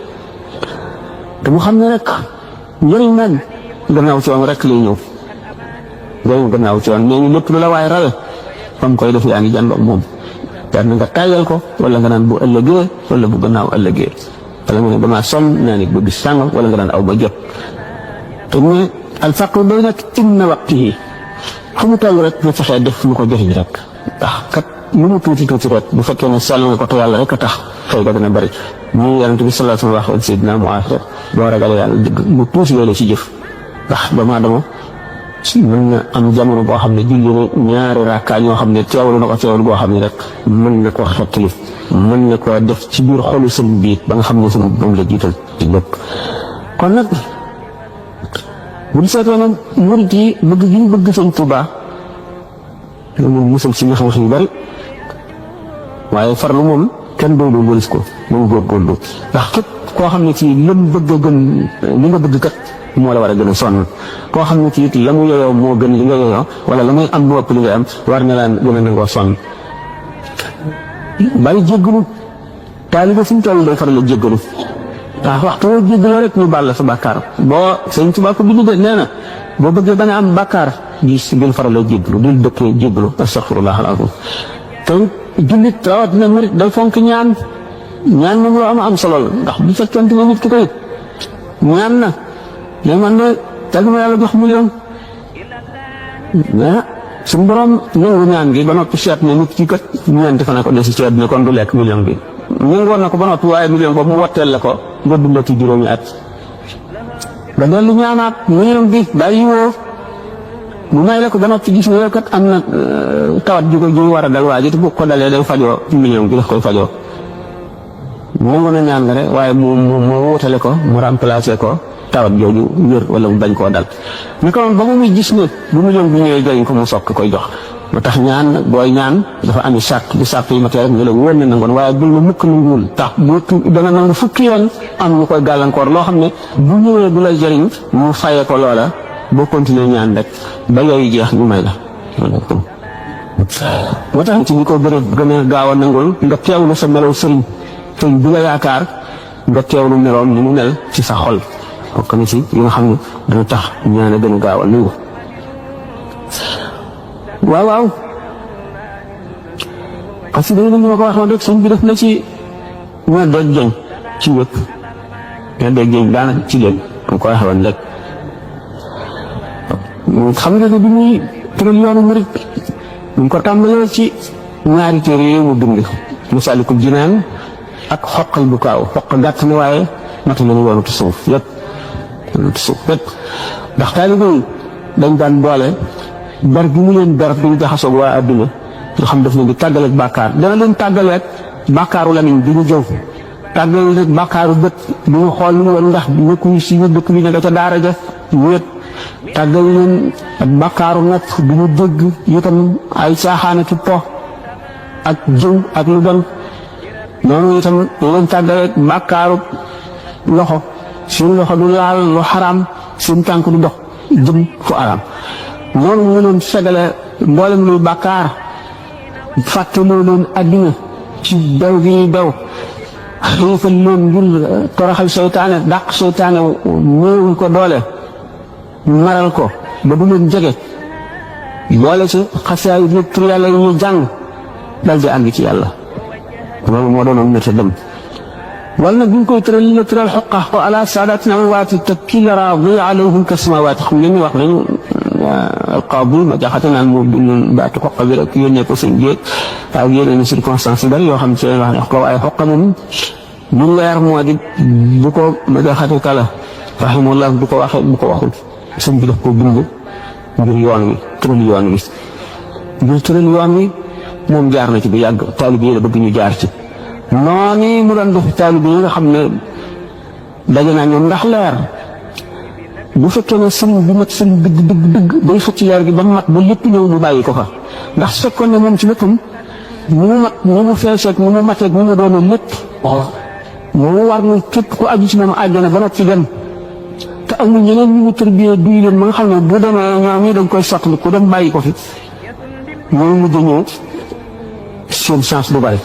te mu xam ne rek njëriñ nag gannaaw coon rek lay ñëw njëriñ gannaaw coon mais ñu lépp lu la waaye rawe fa nga koy def yaa ngi jàndoog moom jar na nga tàyyal ko wala nga naan bu ëllëgee wala bu gannaaw ëllëgee wala nga ne ba maa sonn naa ni ba bis sàngam wala nga naan aw ba jot te mu ne alfaqru doy nag inna waqtihi fu mu toll rek nga fexee def lu ko jëriñ rek ndax kat lu mu tuuti tuuti rek bu fekkee ne sell nga ko te yàlla rek a tax fay ga dana bëri ñu Yonent bi sallallahu alayhi wa sallam waxoon Seydina Muaaz boo ragalee yàlla dëgg mu tuuti loolu ci jëf ndax doomu aadama mën na am jamono boo xam ne julli na ñaari rakkaa ñoo xam ne teewlu na ko teewlu boo xam ne rek mën na koo xettali mën na koo def ci biir xolu sëñ biit ba nga xam ne sëñ moom la jiital ci lépp kon nag buñ seetoo nag murit yi bëgg gi ñu bëgg Sëñ Tuubaa loolu musal ci nga xam yu bari waaye farlu moom kenn doon doon wëlis ko moom góorgóorlu ndax képp koo xam ne ci lam bëgg a gën li nga bëgg kat moo la war a gën a sonn koo xam ne ci it la mu yoyoo moo gën li nga yoyoo wala la muy am lu ëpp li nga am war na laan gën a nangoo sonn bari jéggalu taalibe fu mu toll day faral a jéggalu waaw waxtu woo jéggaloo rek ñu baal la sa bàkkaar boo Sëñ Tuubaa ko bi ñu de nee na boo bëggee ba nga am bàkkaar di si gën faral a jéggalu dil dëkkee jéggalu astaghfirullah al-azim te jullit rawat na murit day fonk ñaan moom loo am solo la ndax bu fekkente ne nit ki koy ñaan na mais man de teg ma yàlla jox million mais suñu borom nangu ñaan gi ba noppi seet ne nit ki kat ñeenti fan ko des ci àddina kon du lekk million bi nangoon na ko ba noppi waaye million boobu mu watteel la ko nga dundal ci juróomi at nga dellu ñaanaat million bi bàyyi woo bu may la ko ba noppi gis nga kat am na tawat ji ko ji war a dal waa ji te bu ko dalee day fajoo million bi daf koy fajoo nangu na ñaan nga rek waaye mu wutale ko mu remplacé ko tawat jooju wér wala mu bañ koo dal naka noonu ba muy gis ne bu million bi ñëwee jëriñ ko mu sokk koy jox ba tax ñaan booy ñaan dafa ami sàrt di sàrt yi matériel nga la wóor ne nangoon waaye bul na mukk nanguwul tax bu dana nangu fukki yoon am lu koy gàllankoor loo xam ne bu ñëwee du lay jëriñ mu fayee ko loola boo continuer ñaan rek ba yooyu jeex ñu may la moo tax ci ñi ko gën a gaaw a nangul nga teewlu sa melaw sëriñ bi nga yaakaar nga teewlu meloom ni mu mel ci sa xol bokk na ci yi nga xam ne dana tax ñaan a gën a gaaw a nangu waaw parce que dañu ma ko waxoon rek sëñ bi def na ci ña dooj jëñ ci wépp ña dooj jëñ daanaka ci lépp ma ko waxoon rek xam nga ne bi muy tëral yoonu murit ñu ko tàmbalee ci ñaari téere yooyu mu bind Masaalikul Jinaan ak xoqal bu kaaw xoq gàtt na waaye matu na yoonu tasawuf yëpp ndax taalibe yi dañ daan boole bar gi mu leen bar duñ jaxasoog waa adduna nga xam daf leen di tàggaleeg bàkkaar dana leen tàggaleeg bàkkaaru lamiñ bi ñu jëw tàggaleeg bàkkaaru bët bi ñu xool lu woon ndax nekkuñu si dëkk bi nekk ca daara ja wéet tàggal leen ak bàkkaaru nopp bi ñu dégg itam ay caaxaana ki po ak jëw ak lu bon noonu itam leen tàggaleeg bàkkaaru loxo seen loxo du laal lu xaraam seen tànk du dox jëm fu araam noonu mu leen segale mboolem luy bàkkaar fàttaloo leen addina ci bew gi ñuy bew xiifal leen ngir toroxal seytaane dàq seytaane néewul ko doole maral ko ba du leen jege boole ci xasaay nag tur yàlla yi ñu jàng dal di àgg ci yàlla loolu moo doonoon métti dem wala nag bu ñu koy tëral la tëral xoqa ko ala saadatina waati te kii la raadu alayhim ka samawaat xam ngeen ni wax nañu alqaabul ma jaxate naan moo bindoon baatu xoqa bi rek yónnee ko seen géej ak yeneen circonstance yu bari yoo xam ci wax ne ko waaye xoqa moom lu leer moo di bu ko ma jaxate kala rahimahullah bu ko waxee bu ko waxul sëñ bi daf ko bind ngir yoon wi tëral yoon wi ngir tëral yoon wi moom jaar na ci bu yàgg taalibe yi la bëgg ñu jaar ci noonu mu doon def taalibe yi nga xam ne daje naa ñoom ndax leer bu fekkee ne sëñ bi mat sëñ dëgg day fëcc leer gi ba mat ba lépp ñëw mu bàyyi ko fa ndax su fekkoon ne moom ci léppam mu mat mu mu feeseeg mu mu mateeg mu mu doon lépp mu war na képp ku aju ci moom àjjana ba noppi dem te amul ñeneen ñu mu tërbiyee duy leen ba nga xam ne bu demee ñoom ñi dañ koy sottali ku dem bàyyi ko fi ñooy mujj ñëw seen chance bu bari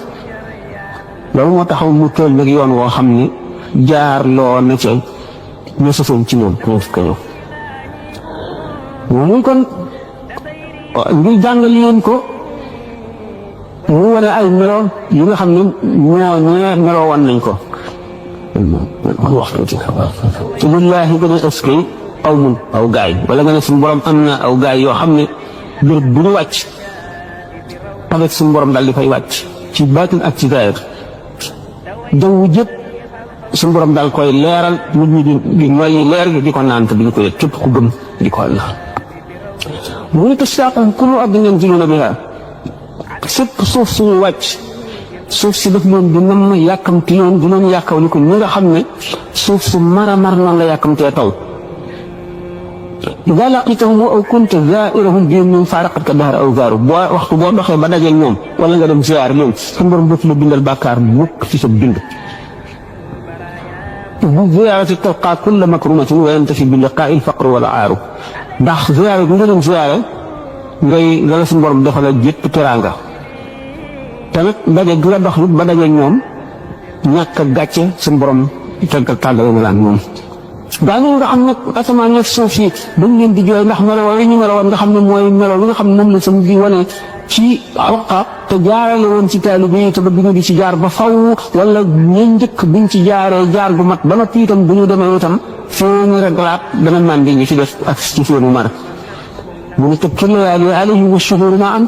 loolu moo taxaw mu tël nag yoon woo xam ne jaar loo na ca ñoo sosoon ci ñoom ñoo fi ko ñëw ñooñu kon ngir jàngal leen ko mu wane ay melo yi nga xam ne ñoo meloo wan nañ ko te billaahi gën a ëskay aw mun aw gaay wala nga ne suñu borom am na aw gaay yoo xam ne béréb bu ñu wàcc avec suñu borom daal di fay wàcc ci baatin ak ci zaahir jaww jëpp suñu borom daal koy leeral nit ñi di noyyi leer gi di ko naan te duñ ko yëg képp ku gëm di ko la mu ne tashaaqu kullu ardin yanziluuna bihaa sépp suuf suñu wàcc suuf si daf leen di nam yàkkamti yoon di leen yàkkaw ni ko ñi nga xam ne suuf su mar a mar noonu la yàkkamtee taw idaa laqitahum aw kunta zaa'irahum bihim min faaraqatka dahra aw zaaru boo waxtu boo doxee ba dajeeg ñoom wala nga dem ziyaar ñoom suñu borom dootu la bindal bàkkaar mukk ci sa bind bu ziyaarati talqaa kulla makrumatin wa yantafi bi liqaa'i al-faqru wal aaru ndax ziyaare bi nga dem ziyaare ngay la suñu borom defal la jëpp teraanga tamit daje gi nga dox nit ba dajeeg ñoom ñàkk a gàcce suñu borom tàggal na laan moom daanaka nga xam ne asamaan ak suuf yi dañ leen di jooy ndax melo wala ñu melo woon nga xam ne mooy melo bi nga xam ne moom la sama di wane ci Alqa te jaarale woon ci taalibe yi te ba bi nga di ci jaar ba faw wala ñu njëkk biñ ci jaaree jaar bu mat ba noppi itam bu ñu demee itam seen reglaat dana màndi ñi ci def ak ci seenu mar mu ne te layaali alayhim wa shuhuur ma am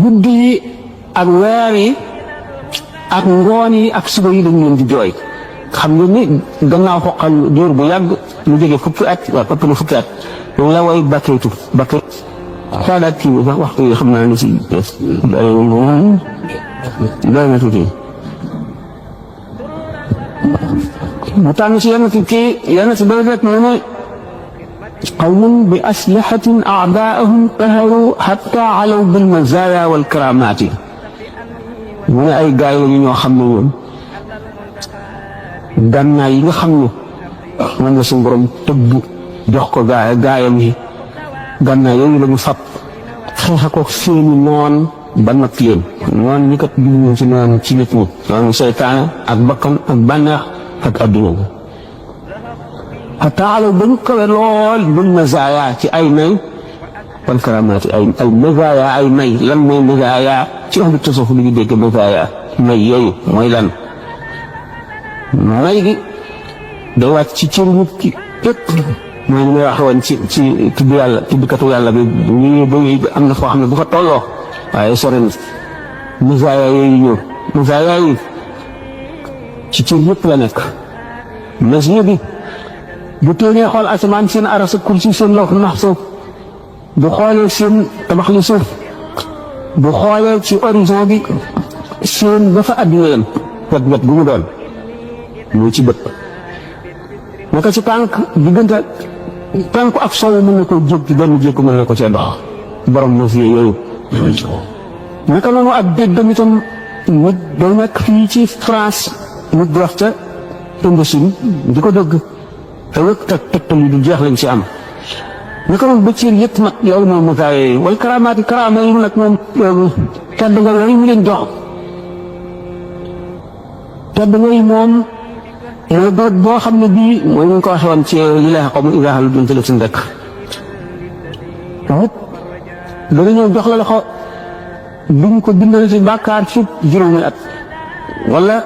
guddi yi ak weer yi ak ngoon yi ak suba yi dañ leen di jooy xam nga ni gannaaw xoqal diir bu yàgg lu jóge fukki at waaw ëpp na fukki at loolu la way bakkeetu bakket saa daat kii bi sax waxtu yi xam naa ni si doy na tuuti mu tànn si yenn si doy rek mu ne qawmun bi aslahatin a'daa'ahum qaharu hatta alaw bil mazaaya wal karaamaati mu ne ay gaay la ñu ñoo xam ne woon gànnaay yi nga xam ne man la suñu borom tëgg jox ko gaayam yi gànnaay yooyu la ñu fab xeex ko seeni noon ba natt leen noon ñi kat dugg ci noonu ci nit ñi noonu seytaane ak bakkan ak bànneex ak adduna bi xataalaw ba ñu kawe lool bil mazaaya ci ay may wal karamaati ay mazaaya ay may lan mooy mazaaya ci wax bi tasawuf li ñu dégg mazaaya may yooyu mooy lan may gi day wàcc ci cër nit ki képp mooy li may wax woon ci tudd yàlla tuddkatu yàlla bi ñu ba am na foo xam ne bu fa tolloo waaye sore na mazaaya yooyu ñëw mazaaya yi ci cër yëpp la nekk masjid bi bu téenee xool asamaan seen aras ak kursi seen lawh mahfuus bu xoolee seen tabax li suuf bu xoolee ci horizon bi seen ba fa àdduna yam wet bu mu doon muy ci bët naka ci tànk diggante tànk ak soow mën na ko jéggi benn jékku mën na ko cee dox borom na fi yooyu naka noonu ak déggam itam nit day nekk fii ci France nit di wax ca Indochine di ko dëgg te wëkk tegtal yi du jeex lañ ci am naka noonu ba ciir yëpp mat loolu moom mosaa yooyu wala karaamaati karaama yi nag moom kaddu nga yooyu mu leen jox tedd ngay moom mooy bërëb boo xam ne bii mooy ñu ko waxee woon ci li lay xaw ma Ibrahima lu dul suñu rek nit dana ñëw jox la loxo duñ ko bindal ci bàkkaar ci juróomi at wala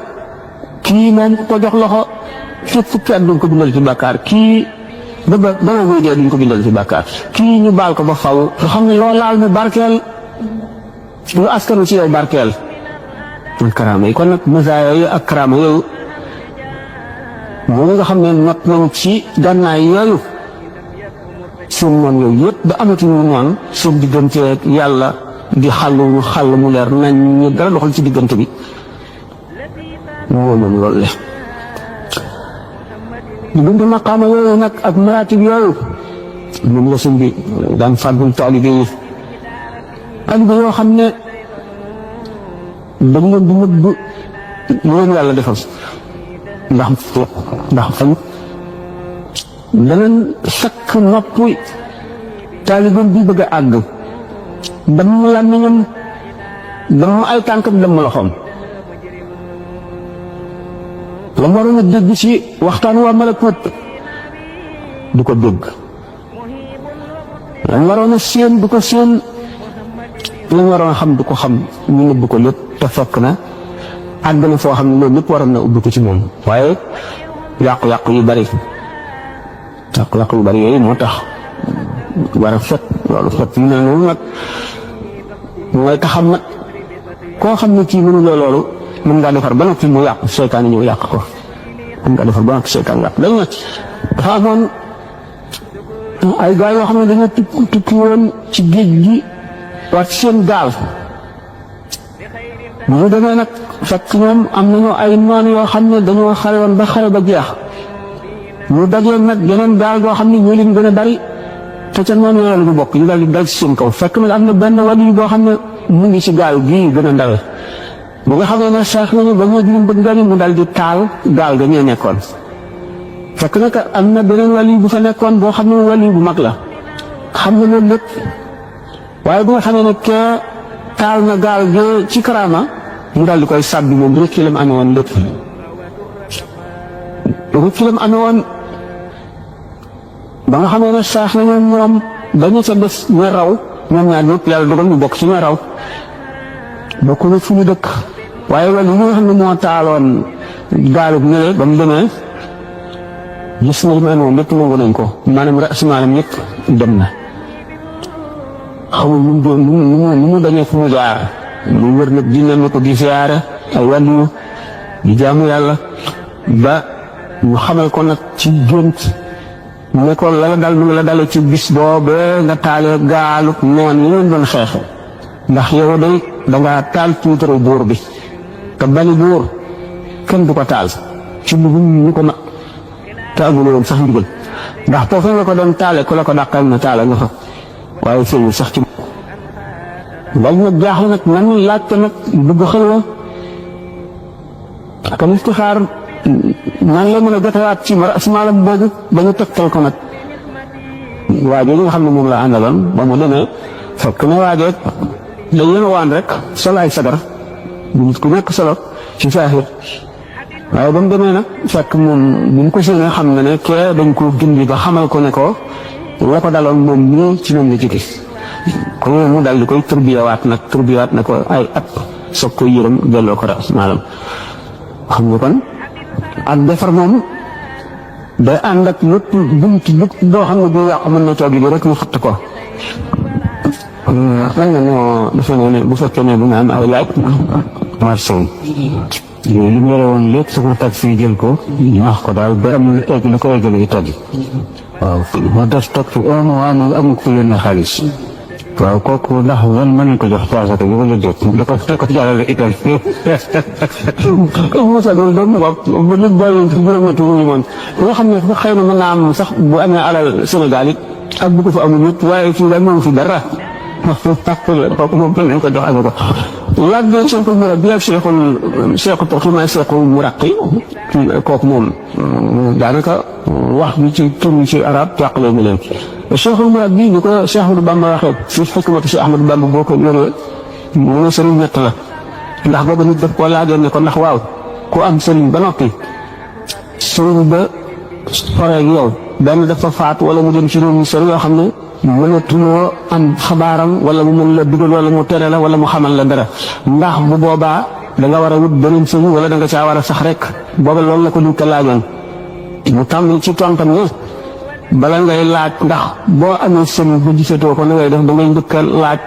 kii moom ko jox loxo ci fukki at duñ ko bindal ci bàkkaar kii ba nga koy dee duñ ko bindal ci bàkkaar kii ñu baal ko ba faw nga xam ne loo laal ne barkeel lu askanu ci yow barkeel karaama yi kon nag masaaya yooyu ak karaama yooyu moom nga xam ne not nañu ci gànnaay yooyu suñu noon yooyu yëpp ba amatuñu noon suñu diggante yàlla di xàll mu leer nañ ñu dara doxal ci diggante bi moo moom loolu le diggante maqaama yooyu nag ak maratib yooyu moom la suñ bi daan fàggul taalibe yi yoo xam ne dañ leen di nëbb leen yàlla defal ndax fan danañ sakk noppi taalibeem bi bëgg a àgg damm làmmiñam damm ay tànkam damm loxoom la mu waroon a dégg ci waxtaan waa malakut du ko dégg la mu waroon a séen du ko séen la mu waroon a xam du ko xam ñu nëbb ko lépp te fekk na àgg na foo xam ne loolu lépp waroon na ubbi ko ci moom waaye yàqu-yàqu yu bari yooyu moo tax war a fet loolu fet yu ne noonu nag mooy taxam nag koo xam ne kii mënuloo loolu mën ngaa defar ba noppi mu yàqu seytaan ñëw yàq ko mën ngaa defar ba noppi seytaan yàq dañu ne dafa amoon ay gaa yoo xam ne dañoo tukki woon ci géej gi waat seen gaal ñu demee nag fekk ñoom am nañu ay noon yoo xam ne dañoo xare woon ba xare ba jeex ñu dajeel nag yeneen gaal goo xam ne ñoo leen gën a bari te ca noonu yooyu la ñu bokk ñu daal di dal ci seen kaw fekk nag am na benn wàll boo xam ne mu ngi ci gaal gii gën a ndawe bu nga xam ne sax nañu ba ñoo juróom bëgg gani mu daal di taal gaal ga ñee nekkoon fekk nag am na beneen wàll bu fa nekkoon boo xam ne wàll bu mag la xam nga loolu lépp waaye bu nga xamee ne kee taal na gaal ga ci karaama mu daal di koy sàbbi moom rek ci lam amee woon lépp rek ci lam amee woon ba nga xamee ne sax nañu ñoom dañu ca des ña raw ñoom ñaar ñëpp yàlla dogal ñu bokk ci ña raw bokk na fu ñu dëkk waaye wàll yi nga xam ne moo taaloon gaalu bi ñëwee ba mu demee gis na li ma moom lépp nangu nañ ko maanaam rasimaanam yëpp dem na xamul nu mu doon nu mu dañee fu mu jaar mu wër nag dina ma ko di siyaare ay wàllu di jaamu yàlla ba ñu xamal ko nag ci gént ne ko la dal mu ngi la dale ci bis boobu nga taalee gaalu noon yi leen doon xeexe ndax yow day dangaa taal tuutaru buur bi te bani buur kenn du ko taal ci lu ñu ko ma te amul woon sax ndigal ndax foofu nga ko doon taale ku la ko dàqal na taale nga fa waaye sëñ sax ci bal nag jaaxle nag nan laajte nag bëgg xëlwa ak istixaar nan la mën a jotewaat ci maalam boobu ba ñu tegtal ko nag waajo li nga xam ne moom la àndaloon ba mu demee fekk na waajo da yéen waan rek solo ay sagar bu nit ku nekk solo ci saaxir waaye ba mu demee nag fekk moom bu mu ko séenee xam na ne kee dañ ko gindi ba xamal ko ne ko la ko daloon moom ñii ci moom la jóge ko mu daal di koy turbiyawaat na ko ay at soog koy yërëm delloo ko ras maalam xam nga kon ak defar moom day ànd ak lépp bunt doo xam ne bu yàqu mën na toog yi rek mu xatt ko xëy na ñoo defe ne bu fekkee ne bu nga am ay laaj marché li mu yore woon lépp su ko tag fii jël ko wax ko daal ba am egg la ko eggale yi toggi waaw moo tax toog fi amul ku yónnee xaalis waaw kooku ndax man mën nañ ko jox paasaka bi wala déet da ko jàllale Italie moo tax loolu doon na ko ba nit bàyyi ci bërëb na tuuti man nga xam ne xëy na mën naa am sax bu amee alal Sénégal it ak bu ko fa amul it waaye fii daal moom fi dara kooku moom mën nañ ko jox amee ko laaj bi Cheikhul Murabbi bi ak Cheikhul Toxima Cheikhul Muraqi kooku moom daanaka wax bi ci tur bi ci arab tàqalee mu leen Cheikhul Murabbi ni ko Cheikh Ahmadou Bamba waxee fi xikmatu Cheikh Ahmadou Bamba boo ko yoree mu ne sëriñ ñett la ndax booba nit daf koo laajoon ne ko ndax waaw ku am sëriñ ba noppi sëriñ ba soreeg yow benn dafa faatu wala mu dem ci réew mi sori yoo xam ne mënatuloo am xabaaram wala mu mën la dugal wala mu tere la wala mu xamal la dara ndax bu boobaa da nga war a wut beneen sëriñ wala da nga caa war a sax rek booba loolu la ko nit ka laajoon mu tàmbali ci tontam ne bala ngay laaj ndax boo amee sëriñ ba gisatoo ko na ngay def da ngay njëkk a laaj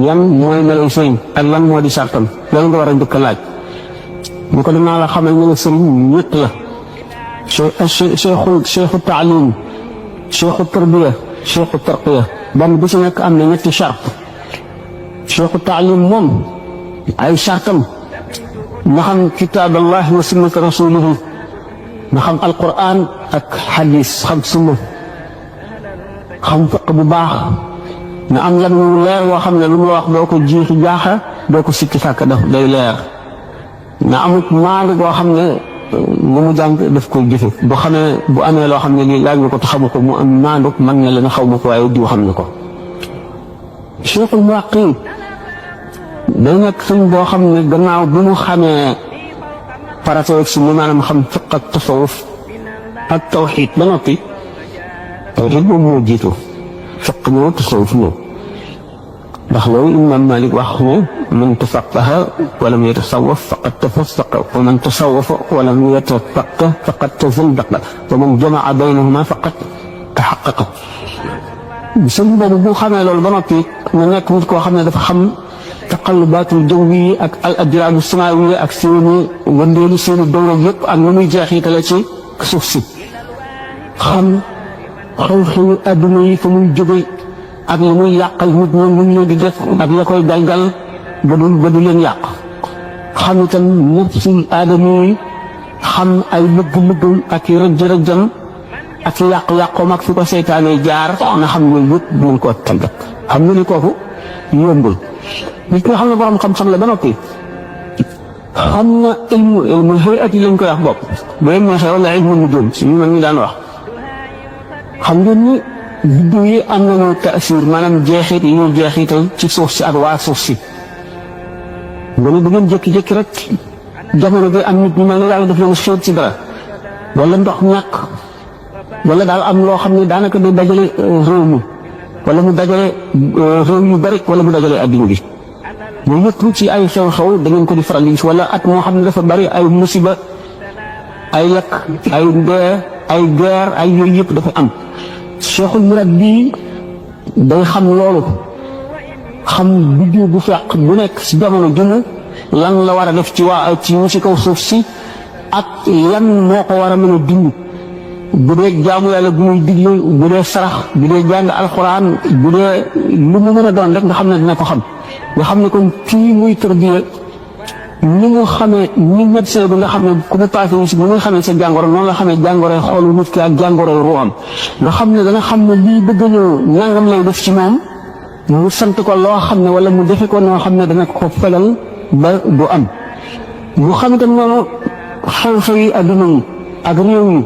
yan mooy melaw sëriñ ak lan moo di sartam loolu nga war a njëkk a laaj ñu ko dinaa la xamal ne sëriñ ñett la cheikhu taalim cheikhu tarbiya cheikhu tarqiya benn bu ci nekk am na ñetti chart cheikhu taalim moom ay chartam nga xam kitaaballahi wa sunnata rasulihi nga xam alquran ak xadis xam sunna xam fiq bu baax nga am lan mu leer yoo xam ne lu mu wax doo ko jiixi jaaxa doo ko sikki sàkk daf day leer nga amut maandu goo xam ne lu mu jàng daf koy jëfe bu xamee bu amee loo xam ne lii laaj nga ko te xamu ko mu am maandu man na leen xaw ma ko waaye diw xam ne ko cheikhul muwaqqiin day nekk sëñ boo xam ne gannaaw bi mu xamee farata ak sunna maanaam xam fiq ak tasawuf ak tawxiid ba noppi tawxiid boobu moo jiitu fiq ñëw tasawuf ñëw ndax loolu imam Malik wax ne man tafaqaha walam yatasawaf faqad tafassaqa wa man tasawafa walam yatafaqah faqad tazandaqa wa man jamaa baynahuma faqad taxaqaqa sëñ boobu bu xamee loolu ba noppi nga nekk nit koo xam ne dafa xam taqallubaatul jawwi ak al ajraamu samaawi ak seeni wëndeelu seeni dawra yëpp ak nu muy jeexitale ci suuf si xam xew-xewi adduna yi fa muy jóge ak lu muy yàqal nit ñoom lu ñu di def ak la koy galgal ba du leen yàq xam itam nafsul aadama yi xam ay lëgg-lëggam ak i rëjj-rëjjam ak yàq-yàqoom ak fi ko seytaane jaar na xam yooyu yëpp mën koo tàggat xam nga ni kooku yombul nit nga xam ne borom xam-xam la ba noppi xam na ilmu hayat yi lañ koy wax bopp bu leen neexee wala ilmu nujum si ñu mag ñi daan wax xam ngeen ni biddiw yi am nañu taasir maanaam jeexit yi ñuy jeexital ci suuf si ak waa suuf si nga ne da ngeen jékki-jékki rek jamono bi am nit ñu mel ne yàlla daf leen xéet ci dara wala ndox ñàkk wala daal am loo xam ne daanaka day dajale réew mi wala mu dajale réew yu bari wala mu dajale adduna bi yooyu yëpp ci ay xew-xew da ngeen ko di faral di gis wala at moo xam ne dafa bari ay musiba ay lakk ay dee ay guerre ay yooyu yëpp dafa am cheikhul murabbi day xam loolu xam biddiw bu fekk bu nekk si jamono jëmm lan la war a def ci ñu ci kaw suuf si ak lan moo ko war a mën a dund bu dee jaamu yàlla bu muy digle bu dee sarax bu dee jàng alxuraan bu dee lu mu mën a doon rek nga xam ne dina ko xam nga xam ne kon kii muy tërbiya ni mu xamee ni médecin bi nga xam ne ku mu paase wu si ni nga xamee sa jàngoro noonu la xamee jàngoroy xoolu nit ki ak jàngoroy ruuxam nga xam ne dana xam ne lii bëgg a ñëw nangam lay def ci moom mu sant ko loo xam ne wala mu defe ko noo xam ne dana ko felal ba du am mu xam itam noonu xew-xew yi adduna yi ak réew yi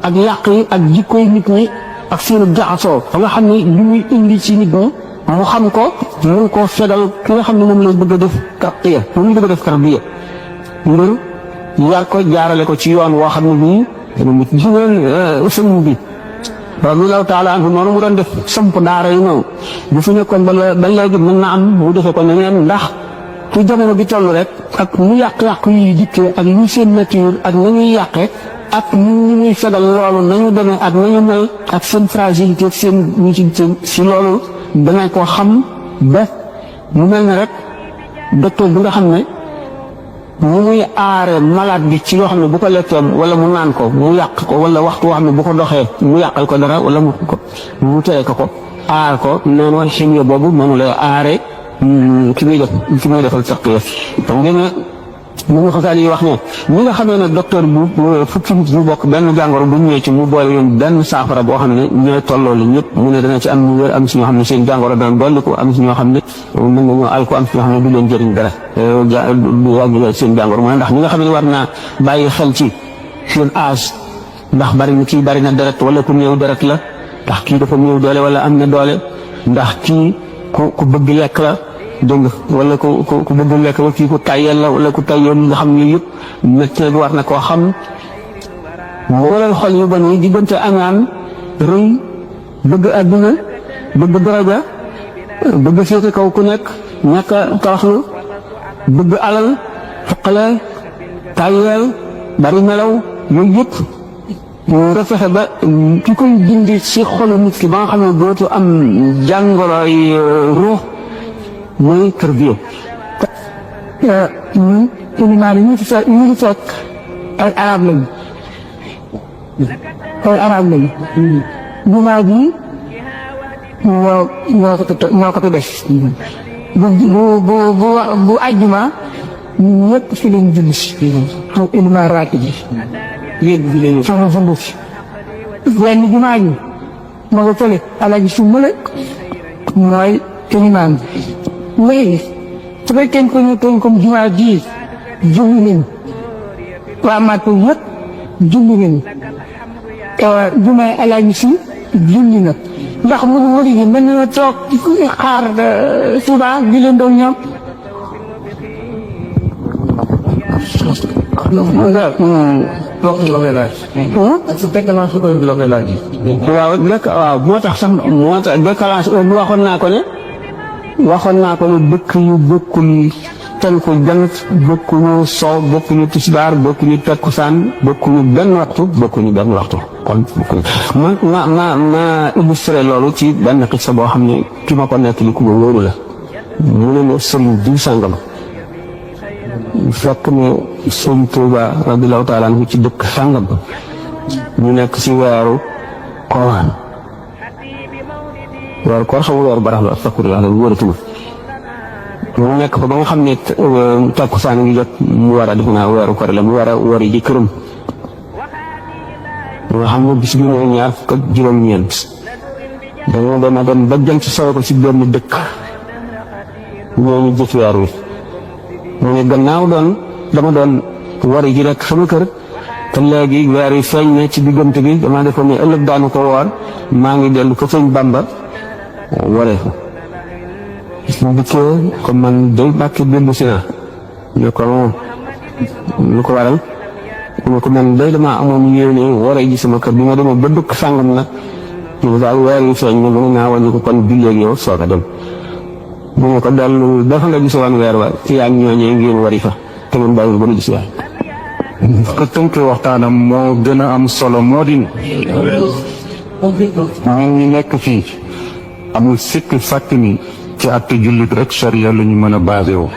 ak yàq yi ak jikkoy nit ñi ak seenu jaxasoo fa nga xam ne li muy indi ci nit ñi mu xam ko mun koo fegal ki nga xam ne moom lay bëgg a def tarqiya moom bëgg a def tarbiya ngir yar ko jaarale ko ci yoon woo xam ne bii dana mu ci jigéen sëñ bi radiyallahu taala anhu noonu mu doon def samp daara yi noonu bu fi nekkoon ba léegi mën na am mu defee ko neneen ndax ci jamono bi toll rek ak nu yàq-yàq yi dikkee ak ñu seen nature ak nañuy yàqee ak ñu ñuy fegal loolu nañu demee ak nañu mel ak seen fragilité ak seen ñu si loolu dangay ko xam ba mu mel ne rek docteur bi nga xam ne ñu muy aare malade bi ci loo xam ne bu ko lekkee wala mu naan ko mu yàq ko wala waxtu woo xam ne bu ko doxee mu yàqal ko dara wala mu tere ko aar ko noonu chimie boobu moom lay aare ki muy defal tarqiya xam ngeen ne mu ngi xasaal yi wax ne ñi nga xamee ne docteur bu fukki nit ñu bokk benn jàngoro bu ñëwee ci mu boole yoon benn saafara boo xam ne ñooy tolloo li ñëpp mu ne dana ci am ñu wér am si ñoo xam ne seen jàngoro dana dolli ko am si ñoo xam ne mën nga ñoo al ko am si ñoo xam ne du leen jëriñ dara du wàññi seen jàngoro mu ne ndax ñi nga xam ne war naa bàyyi xel ci seen âge ndax bari na kii bari na deret wala ku néew deret la ndax kii dafa néew doole wala am na doole ndax kii ku bëgg lekk la dégg nga wala ku bëgg lekk ba kii ku tàyyeel la wala ku tàyyoon nga xam ne yëpp médecin bi war na koo xam wala xol yu bon yi diggante añaan rëy bëgg àdduna bëgg daraja bëgg féete kaw ku nekk ñàkk a toroxlu bëgg alal fuqale tàyyeel bari melaw yooyu yëpp nga fexe ba ki koy dindi ci xolu nit ki ba nga xam ne dootu am jàngoroy ruux mooy tarbiya. ñun ilimaan yi ñu ngi fekk ay arab lañu jumaa ji ñoo ko def bu àjjuma ñëpp fi lañ julli si ak ilimaan raati ji yéen bi lañu sama fa nduuf wenn jumaa ji ma nga fële alaji sumbale mooy ilimaan bi léegi su fekkee ko ñu toñ comme jumaa ji julli leen waa Màkka yëpp julli leen jumaa alaji si julli na ndax mu wari gi mën na toog xaar suba di leen doon ñoom waaw moo tax décalage waxoon naa ko ne dëkk yu bokkul tënku jant bokkuñu sow bokkuñu tisbaar bokkuñu takkusaan bokkuñu benn waxtu kon ma illustré loolu ci benn xisa boo xam ne ki ma ko nekk li ku ma wóoru la mu ne ma sëriñ diw sàngam fekk ne sëriñ Tuuba radiyallahu taala anhu ci dëkk sàngam ñu nekk ci weeru koor xamul weeru barax la astafurlah loolu wóoratuma mu nekk fa ba nga xam ne takkusaan ngi jot mu war a def naa weeru koor la mu war a wari ji këram nga xam ne bis bi mooy ñaar fukk ak juróom-ñeent dañoo dem ba jant sowe ko ci benn dëkk ñooñu jëf weer wi mu ne gannaaw dama doon wari ji rek sama kër te léegi weer wi feeñ ne ci diggante bi dama defoon ne ëllëg daanu ko woor maa ngi dellu ko sëñ Bamba waree ko mu dikkee comme man day bàkki dellu si naa ñu ko moom lu ko waral mu ko man day dama amoon yéene waree ji sama kër bi ma demee ba dëkk sàngam nag ñu daal weer wi feeñ ne dama naa wàññi ko kon julleeg yow soog a dem mu ne ko dellu dafa nga gisoon weer wa ci yaa ñooñee ngeen wari fa te man bàyyil ba nu gis waay ko tënk waxtaanam moo gën a am solo moo di ñun ñi nekk fii amul sikk sàkk ni ci àtte jullit rek charia la ñu mën a basé woo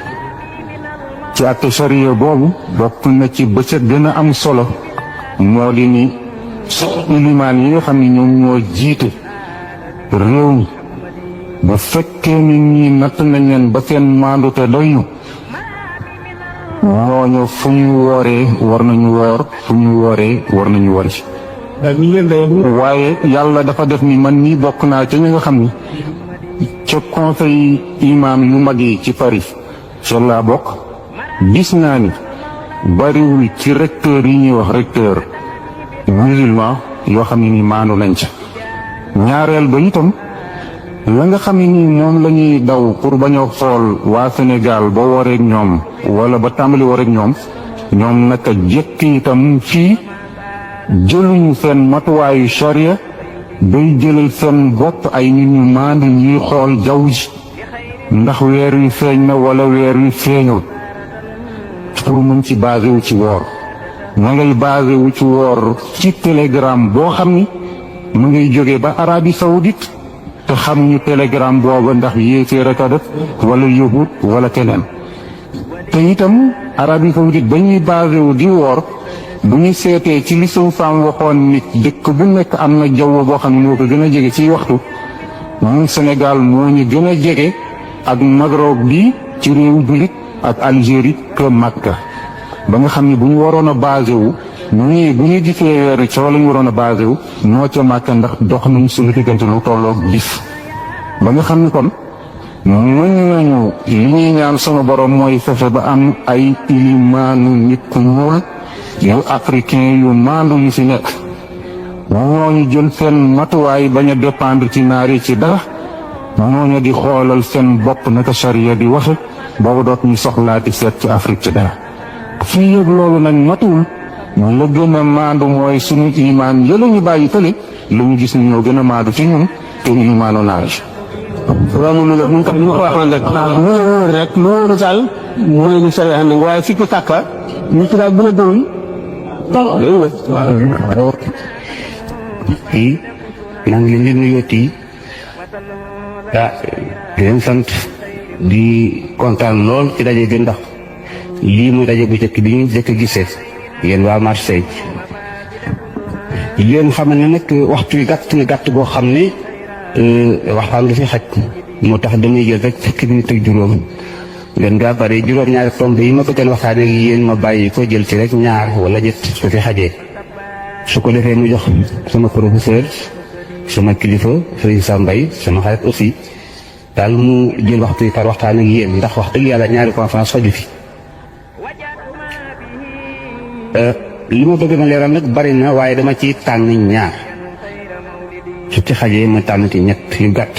ci àtte charia boobu bokk na ci bëccëg gën a am solo moo di ni ilimaan yi nga xam ne ñoom ñoo jiite réew mi ba fekkee ni ñii natt nañ leen ba seen maandute doy ñu ñooñu fu ñu wooree war nañu woor fu ñu wooree war nañu wori waaye yàlla dafa def ni man nii bokk naa ca ñi nga xam ni ca conseil imam yu mag yi ci Paris ca laa bokk gis naa ni bariwul ci recteur yi ñuy wax recteur musulman yoo xam ne ni maandu nañ ca ñaareel ba itam la nga xam ne ni moom la ñuy daw pour bañ a xool waa Sénégal ba wareeg ñoom wala ba tàmbali wareeg ñoom naka jëkk itam fii jëluñu seen matuwaayu charia bay jëlal seen bopp ay nit ñu maandu ñuy xool jaww ji ndax weer wi feeñ na wala weer wi feeñul pour mën ci basé wu ci woor ma ngay basé wu ci woor ci télégramme boo xam ni mu ngay jógee ba Arabie Saoudite te xamuñu télégramme booba ndax yéeféer a ko def wala yahut wala keneen te itam Arabie Saoudite ba ñuy basé wu di woor bu ñu seetee ci li suñu faam waxoon nit dëkk bu nekk am na jaww boo xam ne moo ko gën a jege ci waxtu ñun Sénégal moo ñu gën a jege ak Maghreb bi ci réew jullit ak Algérie que Makka ba nga xam ne bu ñu waroon a basé wu ñii bu ñu gisee weeru ca la ñu waroon a basé wu ñoo ca Makka ndax dox nañ suñu diggante lu tolloog bis ba nga xam ne kon mën nañu li ñuy ñaan sama borom mooy fexe ba am ay ilimaanu nit ku ñuul yu africain yu maandu yu fi nekk ñooñu jël seen matuwaay bañ a dépendre ci naar yi ci dara ñooñu di xoolal seen bopp naka charia di waxe boobu doot ñu soxlaati seet ci Afrique ci dara fii yëg loolu nag matuwul ñun la gën a maandu mooy suñu imaan yëla ñu bàyyi fële lu ñu gis ni ñoo gën a maandu ci ñun te ñu imaano naaj waaw moom la mu ko waxoon rek loolu daal mooy lu sori xam waaye fi ko sàkka ñu ci daal gën a doon kii maa ngi leen di nuyooti di leen sant di kontaan lool ci daje bi ndax lii muy daje bu njëkk bi ñu njëkk a gisee yéen waa Marseille yéen xam ne nag waxtu wi gàtt na gàtt boo xam ne waxtaan du fi xaj moo tax damay jël rek fukki minute ak juróom ngeen ngaa bari juróom-ñaari tomb yi ma bëggoon waxtaanee ak yéen ma bàyyi ko jël ci rek ñaar wala ñett su fi xajee su ko defee mu jox sama professeur sama kilifa Serigne Sam Mbaye sama xarit aussi daal mu jël waxtu yi par waxtaan ak yéen ndax wax dëgg yàlla ñaari conférence xaju fi li ma bëgg na leeral nag bari na waaye dama ci tànn ñaar su ci xajee ma tànn ci ñett yu gàtt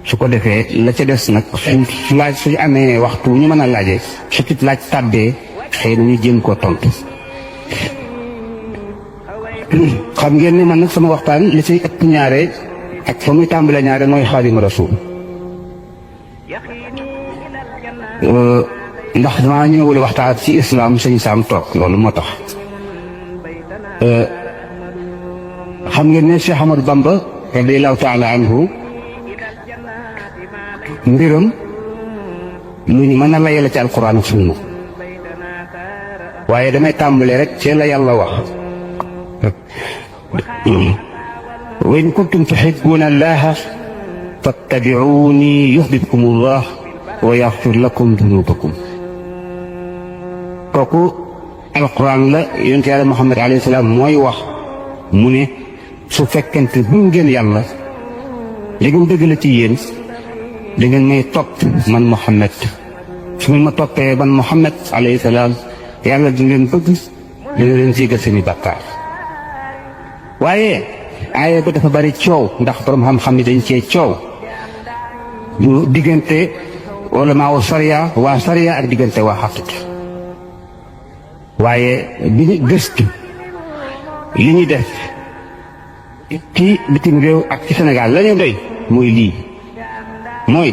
su ko defee la ca des nag su laaj suñu amee waxtu ñu mën a laajee su ci laaj tàbbee xëy na ñu jéem koo tontu xam ngeen ne man nag sama waxtaan li ciy ëpp ñaare ak fa muy tàmbalee ñaare mooy Xaadimu Rasuul ndax damaa ñëwul waxtaan ci islam sëñ Sam toog loolu moo tax xam ngeen ne Cheikh Ahmadou Bamba radiyallahu taala anhu mbiram lu ñu mën a layal ci alquran ak sunna waaye damay tàmbalee rek ci la yàlla wax wa in kuntum tuhibbuna allaha fattabi'uni yuhbibkum allah wa yaghfir lakum dunubakum kooku alquran la yonent yàlla Muhammad alayhi salaam mooy wax mu ne su fekkente bu ngeen yàlla léegi dëgg la ci yéen da ngeen may topp man Muhammad su ngeen ma toppee man Muhammad alayhi salaam yàlla di leen bëgg dina leen jéggal seeni bàkkaar waaye aaya ba dafa bari coow ndax borom xam-xam ni dañ cee coow bu diggante wala maa waa sariya ak diggante waa xaqiqa waaye bi ñu gëstu li ñu def ci bitim réew ak ci Sénégal la ñu doy mooy lii mooy